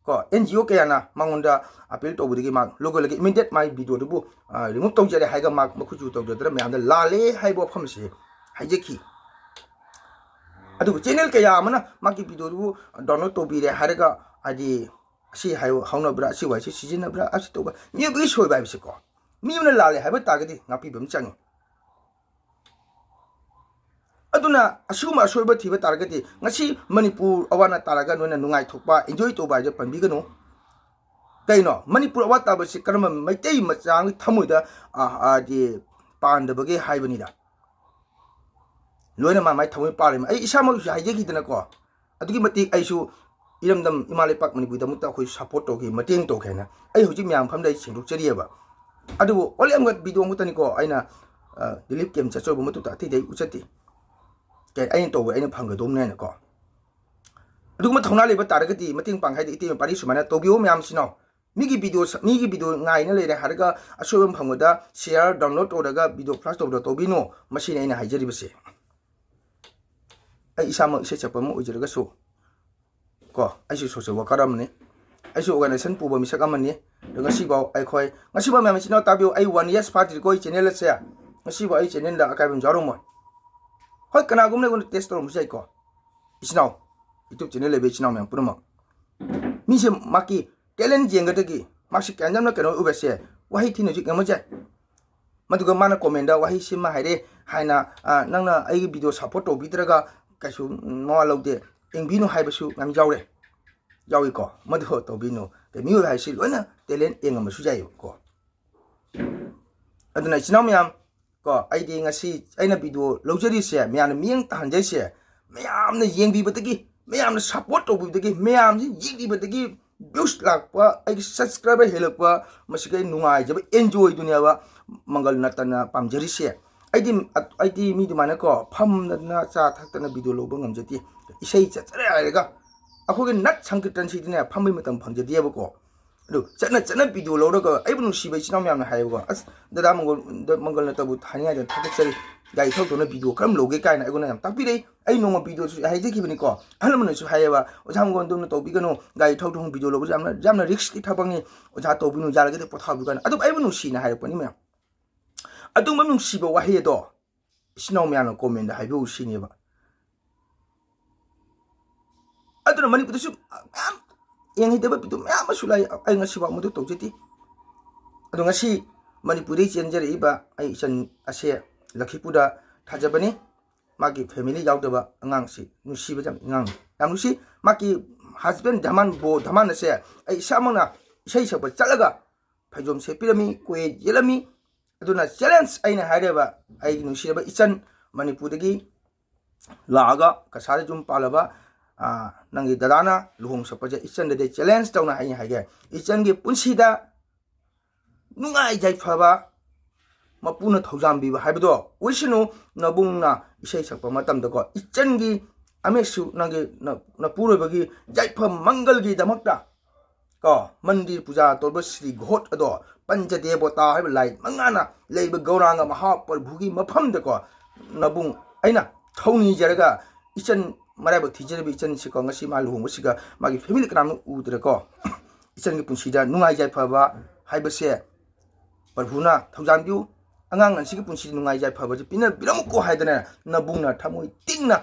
ꯀꯣ, NGO ꯀꯌꯥꯅ ꯃꯉꯣꯟꯗ appeal ꯇꯧꯕꯗꯒꯤ ꯃꯥ ꯂꯣꯒꯣꯜꯒꯤ immediate ꯃꯥꯒꯤ video ꯗꯨꯕꯨ, ꯑ, remove ꯇꯧꯖꯔꯦ ꯍꯥꯏꯔꯒ ꯃꯥ ꯃꯈꯨꯠꯁꯨ ꯇꯧꯖꯗꯅ ꯃꯌꯥꯝꯗ ꯂꯥꯜꯂꯦ ꯍꯥꯏꯕ ꯋꯥꯐꯝꯁꯤ ꯍꯥꯏꯖꯈꯤ꯫ ꯑꯗꯨꯕꯨ channel ꯀꯌꯥ ꯑꯃꯅ ꯃꯥꯒꯤ video ꯗꯨꯕꯨ download ꯇꯧꯕꯤꯔꯦ ꯍꯥꯏꯔꯒ, ꯍꯥꯏꯗꯤ, ꯑꯁꯤ ꯍꯥꯏꯌꯨ, ꯍꯧꯅꯕ꯭ꯔꯥ, ꯑꯁꯤ ꯋꯥꯍꯩꯁꯤ ꯁꯤꯖꯤꯟꯅꯕ꯭ꯔꯥ, ꯑꯁꯤ ꯇꯧꯕ, ꯃꯤꯑꯣꯏꯕꯒꯤ ꯁꯣꯏꯕ ꯍꯥꯏꯕꯁꯤꯀꯣ, ꯃꯤ ꯑꯃꯅ ꯂꯥꯜꯂꯦ ꯍꯥꯏꯕ ꯇꯥꯔꯒꯗꯤ ꯉꯥꯛꯄꯤꯕ ꯑꯃ ꯆꯪꯉꯤ꯫ ꯑꯗꯨꯅ ꯑꯁꯤꯒꯨꯝꯕ ꯑꯁꯣꯏꯕ ꯊꯤꯕ ꯇꯥꯔꯒꯗꯤ ꯉꯁꯤ ꯃꯅꯤꯄꯨꯔ ꯑꯋꯥ ꯑꯅꯥ ꯇꯥꯔꯒ ꯅꯣꯏꯅ ꯅꯨꯡꯉꯥꯏꯊꯣꯛꯄ, enjoy ꯇꯧꯕ ꯍꯥꯏꯁꯦ ꯄꯟꯕꯤꯒꯅꯨ꯫ ꯀꯩꯅꯣ, ꯃꯅꯤꯄꯨꯔ ꯑꯋꯥ ꯇꯥꯕꯁꯤ ꯀꯔꯝꯕ ꯃꯩꯇꯩ ꯃꯆꯥ ꯑꯃꯒꯤ ꯊꯃꯣꯏꯗ, ꯑ, ꯍꯥꯏꯗꯤ, ꯄꯥꯟꯗꯕꯒꯦ ꯍꯥꯏꯕꯅꯤꯗ꯫ ꯂꯣꯏꯅ ꯃꯥ ꯃꯥꯏ ꯊꯃꯣꯏ ꯄꯥꯜꯂꯤ꯫ ꯑꯩ ꯏꯁꯥꯃꯛꯁꯨ ꯍꯥꯏꯖꯈꯤꯗꯅꯀꯣ, ꯑꯗꯨꯛꯀꯤ ꯃꯇꯤꯛ ꯑꯩꯁꯨ ꯏꯔꯝꯗꯝ ꯏꯃꯥ ꯂꯩꯄꯥꯛ ꯃꯅꯤꯄꯨꯔꯒꯤꯗꯃꯛꯇ ꯑꯩꯈꯣꯏ support ꯇꯧꯈꯤ, ꯃꯇꯦꯡ ꯇꯧꯈꯤ ꯍꯥꯏꯅ꯫ ꯑꯩ ꯍꯧꯖꯤꯛ ꯃꯌꯥꯝ ꯃꯐꯝꯗ ꯑꯩ ꯁꯦꯡꯗꯣꯛꯆꯔꯤꯑꯕ꯫ ꯑꯗꯨꯕꯨ only ꯑꯃꯈꯛ video ꯑꯃꯈꯛꯇꯅꯤꯀꯣ ꯑꯩꯅ, ꯑ, relief camp ꯆꯠꯆꯔꯨꯕ ꯃꯇꯨꯡꯗ ꯑꯇꯩꯗꯤ ꯑꯩ ꯎꯠꯆꯠꯇꯦ꯫ ꯀꯩ, ꯑꯩꯅ ꯇꯧꯕ ꯑꯩꯅ ꯐꯪꯒꯗꯧꯕꯅꯦ ꯍꯥꯏꯅꯀꯣ꯫ ꯑꯗꯨꯒꯨꯝꯕ ꯊꯧꯅꯥ ꯂꯩꯕ ꯇꯥꯔꯒꯗꯤ ꯃꯇꯦꯡ ꯄꯥꯡ ꯍꯥꯏꯗꯤ ꯏꯇꯩ ꯃꯄꯥꯔꯤ ꯁꯨꯃꯥꯏꯅ ꯇꯧꯕꯤꯌꯣ ꯃꯌꯥꯝꯁꯤꯅꯣ꯫ ꯃꯤꯒꯤ video ꯁ-, ꯃꯤꯒꯤ video ꯉꯥꯏꯅ ꯂꯩꯔꯦ ꯍꯥꯏꯔꯒ ꯑꯁꯣꯏꯕ ꯑꯃ ꯐꯪꯕꯗ share, download ꯇꯧꯔꯒ video flash ꯇꯧꯕꯗꯣ ꯇꯧꯕꯤꯅꯨ꯫ ꯃꯁꯤꯅꯤ ꯑꯩꯅ ꯍꯥꯏꯖꯔꯤꯕꯁꯦ꯫ ꯑꯩ ꯏꯁꯥꯃꯛ ꯏꯁꯩ ꯁꯛꯄ ꯑꯃ ꯑꯣꯏꯖꯔꯒꯁꯨ ꯀꯣ, ꯑꯩꯁꯨ social worker ꯑꯃꯅꯤ, ꯑꯩꯁꯨ organization ꯄꯨꯕ ꯃꯤꯁꯛ ꯑꯃꯅꯤ꯫ ꯑꯗꯣ ꯉꯁꯤꯐꯥꯎ ꯑꯩꯈꯣꯏ, ꯉꯁꯤꯐꯥꯎ ꯃꯌꯥꯝ ꯏꯆꯤꯟ ꯏꯅꯥꯎ ꯇꯥꯕꯤꯌꯨ, ꯑꯩ one years ꯐꯥꯗ꯭ꯔꯤꯀꯣ ꯑꯩ channel ꯑꯁꯦ꯫ ꯉꯁꯤꯐꯥꯎ ꯑꯩ channelꯗ ꯑꯀꯥꯏꯕ ꯑꯃ ꯌꯥꯎꯔꯝꯃꯣꯏ꯫ ꯍꯣꯏ, ꯀꯅꯥꯒꯨꯝꯕꯅ ꯑꯩꯉꯣꯟꯗ test ꯇꯧꯔꯝꯕꯁꯨ ꯌꯥꯏꯀꯣ, ꯏꯆꯤꯟ ꯏꯅꯥꯎ, YouTube channel ꯂꯩꯕ ꯏꯆꯤꯟ ꯏꯅꯥꯎ ꯃꯌꯥꯝ ꯄꯨꯝꯅꯃꯛ꯫ ꯃꯤꯁꯦ ꯃꯥꯒꯤ talent ꯌꯦꯡꯒꯗꯒꯤ ꯃꯥꯁꯤ ꯀꯌꯥꯝ ꯌꯥꯝꯅ ꯀꯩꯅꯣ ꯑꯣꯏꯕꯁꯦ ꯋꯥꯍꯩ ꯊꯤꯅ ꯍꯧꯖꯤꯛ ꯉꯝꯃꯁꯦ꯫ ꯃꯗꯨꯒ ꯃꯥꯅ commentꯗ ꯋꯥꯍꯩ ꯁꯤꯃ ꯍꯥꯏꯔꯦ ꯍꯥꯏꯅ, ꯑ, "ꯅꯪꯅ ꯑꯩꯒꯤ video support ꯇꯧꯕꯤꯗ꯭ꯔꯒ ꯀꯩꯁꯨ ꯃꯋꯥ ꯂꯧꯗꯦ, ꯌꯦꯡꯕꯤꯅꯨ" ꯍꯥꯏꯕꯁꯨ ꯌꯥꯝ ꯌꯥꯎꯔꯦ, ꯌꯥꯎꯏꯀꯣ꯫ ꯃꯗꯨ ꯇꯧꯕꯤꯅꯨ꯫ ꯃꯤꯑꯣꯏꯕ ꯍꯥꯏꯁꯤ ꯂꯣꯏꯅ talent ꯌꯦꯡꯉꯝꯕꯁꯨ ꯌꯥꯏꯌꯦꯕꯀꯣ꯫ ꯑꯗꯨꯅ ꯏꯆꯤꯟ ꯏꯅꯥꯎ ꯃꯌꯥꯝ, ꯀꯣ, ꯑꯩꯗꯤ ꯉꯁꯤ ꯑꯩꯅ ꯚꯤꯗꯤꯑꯣ ꯂꯧꯖꯔꯤꯁꯦ, ꯃꯌꯥꯝꯅ ꯃꯤꯠꯌꯦꯡ ꯇꯥꯍꯟꯖꯔꯤꯁꯦ, ꯃꯌꯥꯝꯅ ꯌꯦꯡꯕꯤꯕꯗꯒꯤ, ꯃꯌꯥꯝꯅ ꯁꯞꯄꯣꯔꯠ ꯇꯧꯕꯤꯕꯗꯒꯤ, ꯃꯌꯥꯝꯁꯤ ꯌꯦꯡꯕꯤꯕꯗꯒꯤ ꯚ꯭ꯌꯨꯁ ꯂꯥꯛꯄ, ꯑꯩꯒꯤ ꯁꯕꯁꯀ꯭ꯔꯥꯏꯕꯔ ꯍꯦꯜꯂꯛꯄ, ꯃꯁꯤꯒꯤ ꯑꯩ ꯅꯨꯡꯉꯥꯏꯖꯕ, ꯑꯦꯟꯖꯣꯏꯗꯨꯅꯦꯕ ꯃꯪꯒꯜ ꯅꯠꯇꯅ ꯄꯥꯝꯖꯔꯤꯁꯦ꯫ ꯑꯩꯗꯤ, ꯑꯩꯗꯤ ꯃꯤ ꯑꯗꯨꯃꯥꯏꯅ, ꯀꯣ, ꯐꯝꯗꯅ ꯆꯥ ꯊꯛꯇꯅ ꯚꯤꯗꯤꯑꯣ ꯂꯧꯕ ꯉꯝꯖꯗꯦ꯫ ꯏꯁꯩ ꯆꯠꯆꯔꯦ ꯍꯥꯏꯔꯒ ꯑꯩꯈꯣꯏꯒꯤ ꯅꯠ ꯁꯪꯀꯤꯔꯇꯟꯁꯤꯗꯤꯅꯦ ꯐꯝꯕꯩ ꯃꯇꯝ ꯐꯪꯖꯗꯦꯕꯀꯣ꯫ ꯑꯗꯨ ꯆꯠꯅ ꯆꯠꯅ ꯚꯤꯗꯤꯑꯣ ꯂꯧꯔꯒ ꯑꯩꯕꯨ ꯅꯨꯡꯁꯤꯕ ꯏꯆꯤꯟ ꯏꯅꯥꯎ ꯃꯌꯥꯝꯅ ꯍꯥꯏꯌꯦꯕꯀꯣ, "ꯑꯁ, ꯗꯗꯥ ꯃꯪꯒꯣꯜ, ꯃꯪꯒꯜꯅ ꯇꯧꯕ ꯊꯥꯅꯤꯡꯉꯥꯏꯗ ꯊꯥꯒꯠꯆꯔꯤ, ꯒꯥꯔꯤ ꯊꯧ ꯊꯧꯅ ꯚꯤꯗꯤꯑꯣ ꯀꯔꯝ ꯂꯧꯒꯦ?" ꯀꯥꯏꯅ ꯑꯩꯉꯣꯟꯗ ꯌꯥꯝ ꯇꯥꯛꯄꯤꯔꯛꯏ꯫ ꯑꯩ ꯅꯣꯡꯃ ꯚꯤꯗꯤꯑꯣꯁꯨ ꯍꯥꯏꯖꯈꯤꯕꯅꯤꯀꯣ, ꯑꯍꯜ ꯂꯃꯟꯅꯁꯨ ꯍꯥꯏꯌꯦꯕ, "ꯑꯣꯖꯥ ꯃꯪꯒꯣꯜꯗꯧꯅ ꯇꯧꯕꯤꯒꯅꯨ, ꯒꯥꯔꯤ ꯊꯧ ꯊꯧꯅ ꯚꯤꯗꯤꯑꯣ ꯂꯧꯕꯁꯦ ꯌꯥꯝꯅ, ꯌꯥꯝꯅ ꯔꯤꯛꯁꯀꯤ ꯊꯕꯛꯅꯤ, ꯑꯣꯖꯥ ꯇꯧꯕꯤꯅꯨ, ꯌꯥꯔꯒꯗꯤ ꯄꯣꯊꯥꯕꯤꯌꯨ" ꯀꯥꯏꯅ꯫ ꯑꯗꯨꯝ ꯑꯩꯕꯨ ꯅꯨꯡꯁꯤꯅ ꯍꯥꯏꯔꯛꯄꯅꯤ ꯃꯌꯥꯝ꯫ ꯑꯗꯨꯒꯨꯝꯕ ꯅꯨꯡꯁꯤꯕ ꯋꯥꯍꯩ ꯑꯗꯣ ꯏꯆꯤꯟ ꯏꯅꯥꯎ ꯃꯌꯥꯝꯅ ꯀꯣꯃꯦꯟꯗ ꯍꯥꯏꯕꯤꯌꯨ ꯁꯤꯅꯦꯕ꯫ ꯑꯗꯨꯅ ꯃꯅꯤꯄꯨꯔꯗꯁꯨ ꯃꯌꯥꯝ ꯌꯦꯡꯍꯩꯗꯕ ꯚꯤꯗꯤꯑꯣ ꯃꯌꯥꯝ ꯑꯃꯁꯨ ꯂꯩ꯫ ꯑꯩ ꯉꯁꯤꯐꯥꯎ ꯃꯗꯨ ꯇꯧꯖꯗꯦ꯫ ꯑꯗꯣ ꯉꯁꯤ ꯃꯅꯤꯄꯨꯔꯗꯒꯤ ꯆꯦꯟꯖꯔꯛꯏꯕ ꯑꯩ ꯏꯆꯟ ꯑꯁꯦ ꯂꯛꯈꯤꯄꯨꯔꯗ ꯊꯥꯖꯕꯅꯤ꯫ ꯃꯥꯒꯤ ꯐꯦꯃꯤꯂꯤ ꯌꯥꯎꯗꯕ ꯑꯉꯥꯡꯁꯤ ꯅꯨꯡꯁꯤꯕ ꯌꯥꯝ, ꯑꯉꯥꯡ ꯌꯥꯝ ꯅꯨꯡꯁꯤ꯫ ꯃꯥꯒꯤ ꯍꯁꯕꯦꯟ ꯙꯃꯥꯟ, ꯕꯣ ꯙꯃꯥꯟ ꯑꯁꯦ ꯑꯩ ꯏꯁꯥꯃꯛꯅ ꯏꯁꯩ ꯁꯛꯄ ꯆꯠꯂꯒ ꯐꯩꯖꯣꯝ ꯁꯦꯠꯄꯤꯔꯝꯃꯤ, ꯀꯣꯌꯦꯠ ꯌꯦꯠꯂꯝꯃꯤ꯫ ꯑꯗꯨꯅ ꯆꯦꯂꯦꯟꯖ ꯑꯩꯅ ꯍꯥꯏꯔꯦꯕ, ꯑꯩꯒꯤ ꯅꯨꯡꯁꯤꯔꯕ ꯏꯆꯟ ꯃꯅꯤꯄꯨꯔꯗꯒꯤ ꯂꯥꯛꯑꯒ ꯀꯁꯥꯔꯗ ꯌꯨꯝ ꯄꯥꯜꯂꯕ, ꯑꯥ, ꯅꯪꯒꯤ ꯗꯗꯥꯅ ꯂꯨꯍꯣꯡ ꯁꯛꯄꯁꯦ ꯏꯆꯟꯗꯗꯤ ꯆꯦꯂꯦꯟꯖ ꯇꯧꯅ ꯑꯩꯅ ꯍꯥꯏꯒꯦ꯫ ꯏꯆꯟꯒꯤ ꯄꯨꯟꯁꯤꯗ ꯅꯨꯡꯉꯥꯏ ꯌꯥꯏꯐꯕ ꯃꯄꯨꯅ ꯊꯧꯖꯥꯟꯕꯤꯕ ꯍꯥꯏꯕꯗꯣ ꯑꯣꯏꯁꯅꯨ꯫ ꯅꯕꯨꯡꯅ ꯏꯁꯩ ꯁꯛꯄ ꯃꯇꯝꯗꯀꯣ, ꯏꯆꯟꯒꯤ ꯑꯃꯦꯛꯁꯨ ꯅꯪꯒꯤ ꯅ-, ꯅꯄꯨꯔꯣꯏꯕꯒꯤ ꯌꯥꯏꯐ ꯃꯪꯒꯜꯒꯤꯗꯃꯛꯇ ꯀꯣ, ꯃꯟꯗꯤꯔ ꯄꯨꯖꯥ ꯇꯧꯔꯤꯕ ꯁ꯭ꯔꯤ ꯘꯣꯠ ꯑꯗꯣ, ꯄꯟꯆꯗꯦꯕꯣꯇꯥ ꯍꯥꯏꯕ ꯂꯥꯏ ꯃꯉꯥꯅ ꯂꯩꯕ ꯒꯧꯔꯥꯡꯒ ꯃꯍꯥꯄ꯭ꯔꯚꯨꯒꯤ ꯃꯐꯝꯗꯀꯣ, ꯅꯕꯨꯡ ꯑꯩꯅ ꯊꯧꯅꯤꯖꯔꯒ ꯏꯆꯟ ꯃꯔꯥꯏꯕꯛ ꯊꯤꯖꯔꯤꯕ ꯏꯆꯟꯁꯤꯀꯣ, ꯉꯁꯤ ꯃꯥ ꯂꯨꯍꯣꯡꯕꯁꯤꯒ ꯃꯥꯒꯤ ꯐꯦꯃꯤꯂꯤ ꯀꯅꯥꯝꯅ ꯎꯗ꯭ꯔꯦꯀꯣ, ꯏꯆꯟꯒꯤ ꯄꯨꯟꯁꯤꯗ ꯅꯨꯡꯉꯥꯏ ꯌꯥꯏꯐꯕ ꯍꯥꯏꯕꯁꯦ ꯄ꯭ꯔꯚꯨꯅ ꯊꯧꯖꯥꯟꯕꯤꯌꯨ, ꯑꯉꯥꯡ ꯑꯁꯤꯒꯤ ꯄꯨꯟꯁꯤꯗ ꯅꯨꯡꯉꯥꯏ ꯌꯥꯏꯐꯕꯁꯦ ꯄꯤꯅꯕꯤꯔꯝꯃꯨꯀꯣ ꯍꯥꯏꯗꯅ ꯅꯕꯨꯡꯅ ꯊꯃꯣꯏ ꯇꯤꯡꯅ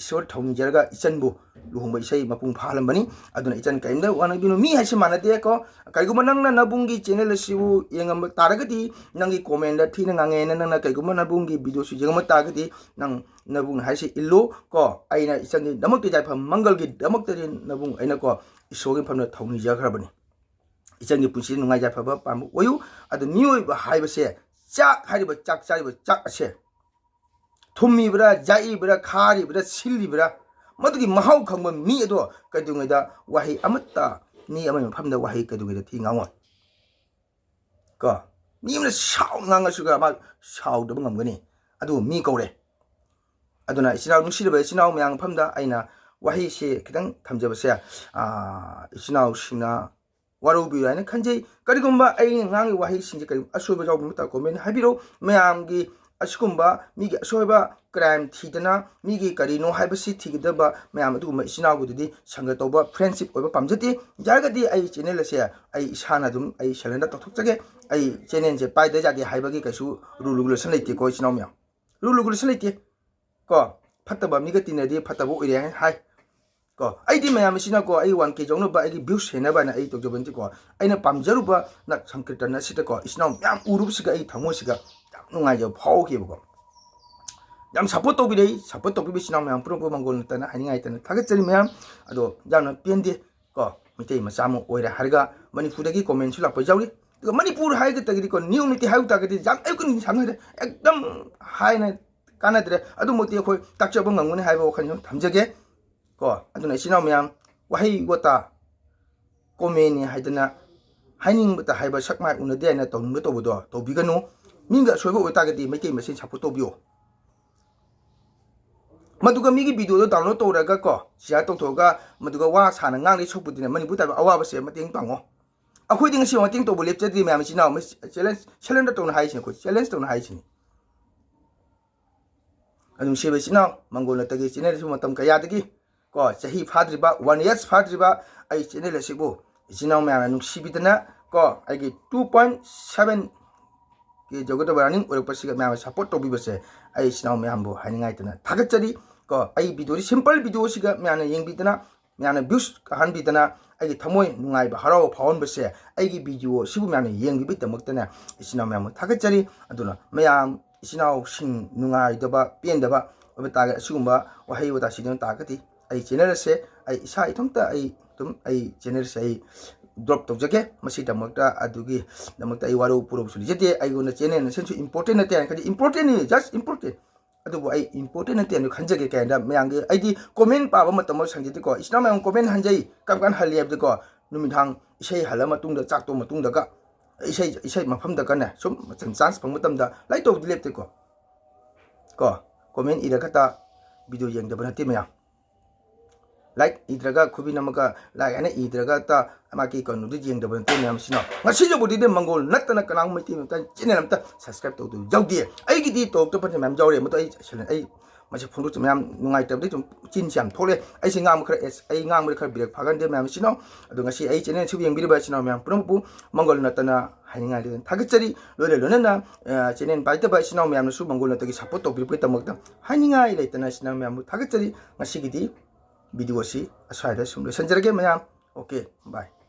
ꯏꯁꯣꯔ ꯊꯧꯅꯤꯖꯔꯒ ꯏꯆꯟꯕꯨ ꯂꯨꯍꯣꯡꯕ ꯏꯁꯩ ꯃꯄꯨꯡ ꯐꯥꯍꯜꯂꯝꯕꯅꯤ꯫ ꯑꯗꯨꯅ ꯏꯆꯟ ꯀꯔꯤꯝꯇ ꯋꯥꯅꯕꯤꯅꯨ, ꯃꯤ ꯍꯥꯏꯁꯤ ꯃꯥꯟꯅꯗꯦꯀꯣ꯫ ꯀꯔꯤꯒꯨꯝꯕ ꯅꯪꯅ ꯅꯕꯨꯡꯒꯤ ꯆꯦꯅꯦꯜ ꯑꯁꯤꯕꯨ ꯌꯦꯡꯉꯝꯕ ꯇꯥꯔꯒꯗꯤ, ꯅꯪꯒꯤ ꯀꯣꯃꯦꯟꯗ ꯊꯤꯅ ꯉꯥꯡꯉꯦꯅ ꯅꯪꯅ ꯀꯔꯤꯒꯨꯝꯕ ꯅꯕꯨꯡꯒꯤ ꯚꯤꯗꯤꯑꯣꯁꯨ ꯌꯦꯡꯉꯝꯕ ꯇꯥꯔꯒꯗꯤ, ꯅꯪ ꯅꯕꯨꯡꯅ ꯍꯥꯏꯁꯤ ꯏꯜꯂꯨ ꯀꯣ꯫ ꯑꯩꯅ ꯏꯆꯟꯒꯤꯗꯃꯛꯇ ꯌꯥꯏꯐ ꯃꯪꯒꯜꯒꯤꯗꯃꯛꯇꯗꯤ ꯅꯕꯨꯡ ꯑꯩꯅꯀꯣ ꯏꯁꯣꯔꯒꯤ ꯃꯐꯝꯗ ꯊꯧꯅꯤꯖꯈ꯭ꯔꯕꯅꯤ꯫ ꯏꯆꯟꯒꯤ ꯄꯨꯟꯁꯤꯗ ꯅꯨꯡꯉꯥꯏ ꯌꯥꯏꯐꯕ ꯄꯥꯝꯕ ꯑꯣꯏꯌꯨ꯫ ꯑꯗꯨ ꯃꯤꯑꯣꯏꯕ ꯍꯥꯏꯕꯁꯦ ꯆꯥꯛ ꯍꯥꯏꯔꯤꯕ ꯆꯥꯛ ꯆꯥꯔꯤꯕ ꯆꯥꯛ ꯑꯁꯦ ꯊꯨꯝꯃꯤꯕ꯭ꯔꯥ, ꯌꯥꯛꯏꯕ꯭ꯔꯥ, ꯈꯥꯔꯤꯕ꯭ꯔꯥ, ꯁꯤꯜꯂꯤꯕ꯭ꯔꯥ, ꯃꯗꯨꯒꯤ ꯃꯍꯥꯎ ꯈꯪꯕ ꯃꯤ ꯑꯗꯣ ꯀꯩꯗꯧꯉꯩꯗ ꯋꯥꯍꯩ ꯑꯃꯠꯇ ꯃꯤ ꯑꯃꯒꯤ ꯃꯐꯝꯗ ꯋꯥꯍꯩ ꯀꯩꯗꯧꯉꯩꯗ ꯊꯤ ꯉꯥꯡꯉꯣꯏ꯫ ꯀꯣ, ꯃꯤ ꯑꯃꯅ ꯁꯥꯎꯅ ꯉꯥꯡꯉꯁꯨꯒ ꯃꯥ ꯁꯥꯎꯗꯕ ꯉꯝꯒꯅꯤ꯫ ꯑꯗꯨ ꯃꯤ ꯀꯧꯔꯦ꯫ ꯑꯗꯨꯅ ꯏꯆꯤꯟ ꯏꯅꯥꯎ, ꯅꯨꯡꯁꯤꯔꯕ ꯏꯆꯤꯟ ꯏꯅꯥꯎ ꯃꯌꯥꯝ ꯃꯐꯝꯗ ꯑꯩꯅ ꯋꯥꯍꯩꯁꯦ ꯈꯤꯇꯪ ꯊꯝꯖꯕꯁꯦ, ꯑꯥ, ꯏꯆꯤꯟ ꯏꯅꯥꯎꯁꯤꯡꯅ ꯋꯥꯔꯧꯕꯤꯔꯣꯏ ꯍꯥꯏꯅ ꯈꯟꯖꯩ꯫ ꯀꯔꯤꯒꯨꯝꯕ ꯑꯩꯅ ꯉꯥꯡꯉꯤ ꯋꯥꯍꯩꯁꯤꯡꯁꯦ ꯀꯔꯤꯒꯨꯝꯕ ꯑꯁꯣꯏꯕ ꯌꯥꯎꯕ ꯃꯇꯝꯗ comment ꯍꯥꯏꯕꯤꯔꯛꯎ꯫ ꯃꯌꯥꯝꯒꯤ ꯑꯁꯤꯒꯨꯝꯕ ꯃꯤꯒꯤ ꯑꯁꯣꯏꯕ, crime ꯊꯤꯗꯅ ꯃꯤꯒꯤ ꯀꯔꯤꯅꯣ ꯍꯥꯏꯕꯁꯤ ꯊꯤꯒꯗꯕ ꯃꯌꯥꯝ ꯑꯗꯨꯒꯨꯝꯕ ꯏꯆꯤꯟ ꯏꯅꯥꯎꯒꯤꯗꯨꯗꯤ ꯁꯪꯒ ꯇꯧꯕ, friendship ꯑꯣꯏꯕ ꯄꯥꯝꯖꯗꯦ꯫ ꯌꯥꯔꯒꯗꯤ ꯑꯩ channel ꯑꯁꯦ ꯑꯩ ꯏꯁꯥꯅ ꯑꯗꯨꯝ ꯑꯩ surrender ꯇꯧꯊꯣꯛꯆꯒꯦ꯫ ꯑꯩ channelꯁꯦ ꯄꯥꯏꯗ ꯌꯥꯗꯦ ꯍꯥꯏꯕꯒꯤ ꯀꯩꯁꯨ rule regulation ꯂꯩꯇꯦꯀꯣ ꯏꯆꯤꯟ ꯏꯅꯥꯎ ꯃꯌꯥꯝ꯫ Rule regulation ꯂꯩꯇꯦ꯫ ꯀꯣ, ꯐꯠꯇꯕ ꯃꯤꯒ ꯇꯤꯟꯅꯔꯗꯤ ꯐꯠꯇꯕ ꯑꯣꯏꯔꯦ ꯍꯥꯏ꯫ ꯀꯣ, ꯑꯩꯗꯤ ꯃꯌꯥꯝ ꯑꯁꯤꯅꯀꯣ ꯑꯩ one K ꯌꯧꯅꯕ, ꯑꯩꯒꯤ views ꯍꯦꯟꯅꯕ ꯍꯥꯏꯅ ꯑꯩ ꯇꯧꯖꯕ ꯅꯠꯇꯦꯀꯣ꯫ ꯑꯩꯅ ꯄꯥꯝꯖꯔꯨꯕ ꯅ-, ꯁꯪꯀꯤꯔꯇꯟ ꯑꯁꯤꯗꯀꯣ ꯏꯆꯤꯟ ꯏꯅꯥꯎ ꯃꯌꯥꯝ ꯎꯔꯨꯕꯁꯤꯒ ꯑꯩ ꯊꯃꯣꯏꯁꯤꯒ ꯌꯥꯝ ꯅꯨꯡꯉꯥꯏꯖꯕ ꯐꯥꯎꯈꯤꯕꯀꯣ꯫ ꯌꯥꯝ support ꯇꯧꯕꯤꯔꯛꯏ꯫ Support ꯇꯧꯕꯤꯕ ꯏꯆꯤꯟ ꯏꯅꯥꯎ ꯃꯌꯥꯝ ꯄꯨꯝꯅꯃꯛꯄꯨ ꯃꯪꯒꯣꯜ ꯅꯠꯇꯅ ꯍꯥꯏꯅꯤꯡꯉꯥꯏ ꯂꯩꯇꯅ ꯊꯥꯒꯠꯆꯔꯤ ꯃꯌꯥꯝ꯫ ꯑꯗꯣ ꯌꯥꯝꯅ ꯄꯦꯟꯗꯦ꯫ ꯀꯣ, ꯃꯩꯇꯩ ꯃꯆꯥ ꯑꯃ ꯑꯣꯏꯔꯦ ꯍꯥꯏꯔꯒ ꯃꯅꯤꯄꯨꯔꯗꯒꯤ commentꯁꯨ ꯂꯥꯛꯄ ꯌꯥꯎꯔꯤ꯫ ꯑꯗꯨꯒ ꯃꯅꯤꯄꯨꯔ ꯍꯥꯏꯒꯗꯒꯗꯤꯀꯣ, ꯅꯤꯌꯣꯝ ꯅꯤꯇꯤ ꯍꯥꯏꯕ ꯇꯥꯔꯒꯗꯤ ꯌꯥꯝ ꯑꯌꯨꯛꯀꯤ ꯅꯨꯡꯊꯤꯜ ꯁꯥꯡꯅ ꯍꯥꯏꯔꯦ, ꯑꯦꯛꯗꯝ ꯍꯥꯏꯅ ꯀꯥꯟꯅꯗ꯭ꯔꯦ꯫ ꯑꯗꯨꯃꯛꯇꯤ ꯑꯩꯈꯣꯏ ꯇꯥꯛꯆꯕ ꯉꯝꯒꯅꯤ ꯍꯥꯏꯕ ꯋꯥꯈꯜ ꯑꯃ ꯊꯝꯖꯒꯦ꯫ ꯀꯣ, ꯑꯗꯨꯅ ꯏꯆꯤꯟ ꯏꯅꯥꯎ ꯃꯌꯥꯝ, ꯋꯥꯍꯩ ꯋꯥꯇꯥ commentꯅꯤ ꯍꯥꯏꯗꯅ ꯍꯥꯏꯅꯤꯡꯕꯇ ꯍꯥꯏꯕ, ꯁꯛ ꯃꯥꯏ ꯎꯅꯗꯦ ꯍꯥꯏꯅ ꯇꯧꯅꯤꯡꯕ ꯇꯧꯕꯗꯣ ꯇꯧꯕꯤꯒꯅꯨ꯫ ꯃꯤꯒ ꯑꯁꯣꯏꯕ ꯑꯣꯏꯇꯥꯔꯒꯗꯤ ꯃꯩꯇꯩ ꯃꯁꯦꯟ support ꯇꯧꯕꯤꯌꯣ꯫ ꯃꯗꯨꯒ ꯃꯤꯒꯤ videoꯗꯣ download ꯇꯧꯔꯒ ꯀꯣ, share ꯇꯧꯊꯣꯛꯑꯒ ꯃꯗꯨꯒ ꯋꯥ ꯁꯥꯅ ꯉꯥꯡꯂꯤ ꯁꯣꯛꯄꯗꯨꯅ ꯃꯅꯤꯄꯨꯔ ꯇꯥꯕ ꯑꯋꯥꯕꯁꯦ ꯃꯇꯦꯡ ꯄꯥꯡꯉꯣ꯫ ꯑꯩꯈꯣꯏꯗꯤ ꯉꯁꯤ ꯃꯇꯦꯡ ꯇꯧꯕ ꯂꯦꯞꯆꯗ꯭ꯔꯤ ꯃꯌꯥꯝ ꯏꯆꯤꯟ ꯏꯅꯥꯎ, ꯃꯁꯤ challenge, surrender ꯇꯧꯅ ꯍꯥꯏꯁꯤꯅꯤ ꯑꯩꯈꯣꯏ, challenge ꯇꯧꯅ ꯍꯥꯏꯁꯤꯅꯤ꯫ ꯑꯗꯨꯝ ꯁꯤꯕ ꯏꯆꯤꯟ ꯏꯅꯥꯎ, ꯃꯪꯒꯣꯜ ꯅꯠꯇꯒꯤ channelꯁꯨ ꯃꯇꯝ ꯀꯌꯥꯗꯒꯤ ꯀꯣ, ꯆꯍꯤ ꯐꯥꯗ꯭ꯔꯤꯕ, one years ꯐꯥꯗ꯭ꯔꯤꯕ ꯑꯩ channel ꯑꯁꯤꯕꯨ ꯏꯆꯤꯟ ꯏꯅꯥꯎ ꯃꯌꯥꯝꯅ ꯅꯨꯡꯁꯤꯕꯤꯗꯅ ꯀꯣ, ꯑꯩꯒꯤ two point seven K ꯌꯧꯒꯗꯕ running ꯑꯣꯏꯔꯛꯄꯁꯤꯒ ꯃꯌꯥꯝꯅ support ꯇꯧꯕꯤꯕꯁꯦ ꯑꯩ ꯏꯆꯤꯟ ꯏꯅꯥꯎ ꯃꯌꯥꯝꯕꯨ ꯍꯥꯏꯅꯤꯡꯉꯥꯏꯇꯅ ꯊꯥꯒꯠꯆꯔꯤ꯫ ꯀꯣ, ꯑꯩ videoꯗꯤ simple videoꯁꯤꯒ ꯃꯌꯥꯝꯅ ꯌꯦꯡꯕꯤꯗꯅ, ꯃꯌꯥꯝꯅ views ꯀꯥꯍꯟꯕꯤꯗꯅ ꯑꯩꯒꯤ ꯊꯃꯣꯏ ꯅꯨꯡꯉꯥꯏꯕ, ꯍꯔꯥꯎꯕ ꯐꯥꯎꯍꯟꯕꯁꯦ ꯑꯩꯒꯤ video ꯑꯁꯤꯕꯨ ꯃꯌꯥꯝꯅ ꯌꯦꯡꯕꯤꯕꯒꯤꯗꯃꯛꯇꯅꯦ ꯏꯆꯤꯟ ꯏꯅꯥꯎ ꯃꯌꯥꯝꯕꯨ ꯊꯥꯒꯠꯆꯔꯤ꯫ ꯑꯗꯨꯅ ꯃꯌꯥꯝ ꯏꯆꯤꯟ ꯏꯅꯥꯎꯁꯤꯡ ꯅꯨꯡꯉꯥꯏꯗꯕ, ꯄꯦꯟꯗꯕ ꯑꯣꯏꯕ ꯇꯥꯔꯒꯗꯤ ꯑꯁꯤꯒꯨꯝꯕ ꯋꯥꯍꯩ ꯋꯥꯇꯥ ꯁꯤꯖꯤꯟꯅꯕ ꯇꯥꯔꯒꯗꯤ ꯑꯩ channel ꯑꯁꯦ ꯑꯩ ꯏꯁꯥ ꯏꯊꯟꯇ ꯑꯩ ꯑꯗꯨꯝ ꯑꯩ channel ꯑꯁꯦ ꯑꯩ drop ꯇꯧꯖꯒꯦ꯫ ꯃꯁꯤꯗꯃꯛꯇ, ꯑꯗꯨꯒꯤꯗꯃꯛꯇ ꯑꯩ ꯋꯥꯔꯧ ꯄꯨꯔꯧꯁꯨ ꯂꯩꯖꯗꯦ꯫ ꯑꯩꯉꯣꯟꯗ channel ꯅ ꯁꯦꯟꯁꯨ important ꯅꯠꯇꯦ ꯍꯥꯏꯅ ꯈꯟꯖꯩ, important ꯅꯤ, just important꯫ ꯑꯗꯨꯕꯨ ꯑꯩ important ꯅꯠꯇꯦ ꯍꯥꯏꯅ ꯈꯟꯖꯒꯦ꯫ ꯀꯩ ꯍꯥꯏꯅ ꯃꯌꯥꯝꯒꯤ ꯑꯩꯗꯤ comment ꯄꯥꯕ ꯃꯇꯝ ꯑꯃ ꯁꯪꯖꯗꯦꯀꯣ꯫ ꯏꯆꯤꯟ ꯏꯅꯥꯎ ꯃꯌꯥꯝ comment ꯍꯟꯖꯩ꯫ ꯀꯔꯝ ꯀꯥꯟꯗ ꯍꯜꯂꯤ ꯍꯥꯏꯕꯗꯤꯀꯣ, ꯅꯨꯃꯤꯗꯥꯡ ꯏꯁꯩ ꯍꯜꯂ ꯃꯇꯨꯡꯗ, ꯆꯥꯛ ꯇꯣꯛꯑ ꯃꯇꯨꯡꯗꯒ ꯏꯁꯩ, ꯏꯁꯩ ꯃꯐꯝꯗꯒꯅꯦ ꯁꯨꯝ ꯃꯇꯝ chance ꯐꯪꯕ ꯃꯇꯝꯗ like ꯇꯧꯕꯗꯤ ꯂꯦꯞꯇꯦꯀꯣ꯫ ꯀꯣ, comment ꯏꯔꯒꯇ video ꯌꯦꯡꯗꯕ ꯅꯠꯇꯦ ꯃꯌꯥꯝ꯫ Like ꯏꯗ꯭ꯔꯒ ꯈꯨꯕꯤ ꯅꯝꯃꯒ like ꯍꯥꯏꯅ ꯏꯗ꯭ꯔꯒ ꯇ ꯃꯥꯒꯤ ꯀꯩꯅꯣꯗꯨ ꯌꯦꯡꯗꯕ ꯅꯠꯇꯦ ꯃꯌꯥꯝꯁꯤꯅ꯫ ꯉꯁꯤ ꯌꯧꯕꯗꯩꯗꯤ ꯃꯪꯒꯣꯜ ꯅꯠꯇꯅ ꯀꯅꯥꯒꯨꯝꯕ ꯃꯩꯇꯩ ꯃꯆꯥ channel ꯑꯝꯇ subscribe ꯇꯧꯗꯕ ꯌꯥꯎꯗꯦ꯫ ꯑꯩꯒꯤꯗꯤ ꯇꯧꯔꯛꯇꯕ ꯃꯌꯥꯝ ꯌꯥꯎꯔꯦ꯫ ꯃꯗꯨ ꯑꯩ ꯁꯦꯂꯦꯟ-, ꯑꯩ ꯃꯁꯤ ꯐꯣꯡꯗꯣꯛꯆ-, ꯃꯌꯥꯝ ꯅꯨꯡꯉꯥꯏꯇꯕꯗꯤ ꯁꯨꯝ ꯆꯤꯟꯁꯤ ꯌꯥꯝ ꯊꯣꯛꯂꯦ꯫ ꯑꯩꯁꯦ ꯉꯥꯡꯕ ꯈꯔ, ꯑꯦꯁ, ꯑꯩ ꯉꯥꯡꯕꯗꯤ ꯈꯔ ꯕ꯭ꯔꯦꯛ ꯐꯥꯒꯟꯗꯦ ꯃꯌꯥꯝ ꯏꯆꯤꯟ ꯏꯅꯥꯎ꯫ ꯑꯗꯣ ꯉꯁꯤ ꯑꯩ channel ꯁꯤꯕꯨ ꯌꯦꯡꯕꯤꯔꯤꯕ ꯏꯆꯤꯟ ꯏꯅꯥꯎ ꯃꯌꯥꯝ ꯄꯨꯝꯅꯃꯛꯄꯨ ꯃꯪꯒꯣꯜ ꯅꯠꯇꯅ ꯍꯥꯏꯅꯤꯡꯉꯥꯏ ꯂꯩꯇꯅ ꯊꯥꯒꯠꯆꯔꯤ꯫ ꯂꯣꯏꯅ ꯂꯣꯏꯅꯅ, ꯑ, channel ꯄꯥꯏꯗꯕ ꯏꯆꯤꯟ ꯏꯅꯥꯎ ꯃꯌꯥꯝꯅꯁꯨ ꯃꯪꯒꯣꯜ ꯅꯠꯇꯒꯤ support ꯇꯧꯕꯤꯔꯛꯄꯒꯤꯗꯃꯛꯇ ꯍꯥꯏꯅꯤꯡꯉꯥꯏ ꯂꯩꯇꯅ ꯏꯆꯤꯟ ꯏꯅꯥꯎ ꯃꯌꯥꯝꯕꯨ ꯊꯥꯒꯠꯆꯔꯤ꯫ ꯉꯁꯤꯒꯤꯗꯤ video ꯑꯁꯤ ꯑꯁ꯭ꯋꯥꯏꯗ ꯁꯨꯝ ꯂꯣꯏꯁꯤꯟꯖꯔꯒꯦ ꯃꯌꯥꯝ꯫ Okay, bye꯫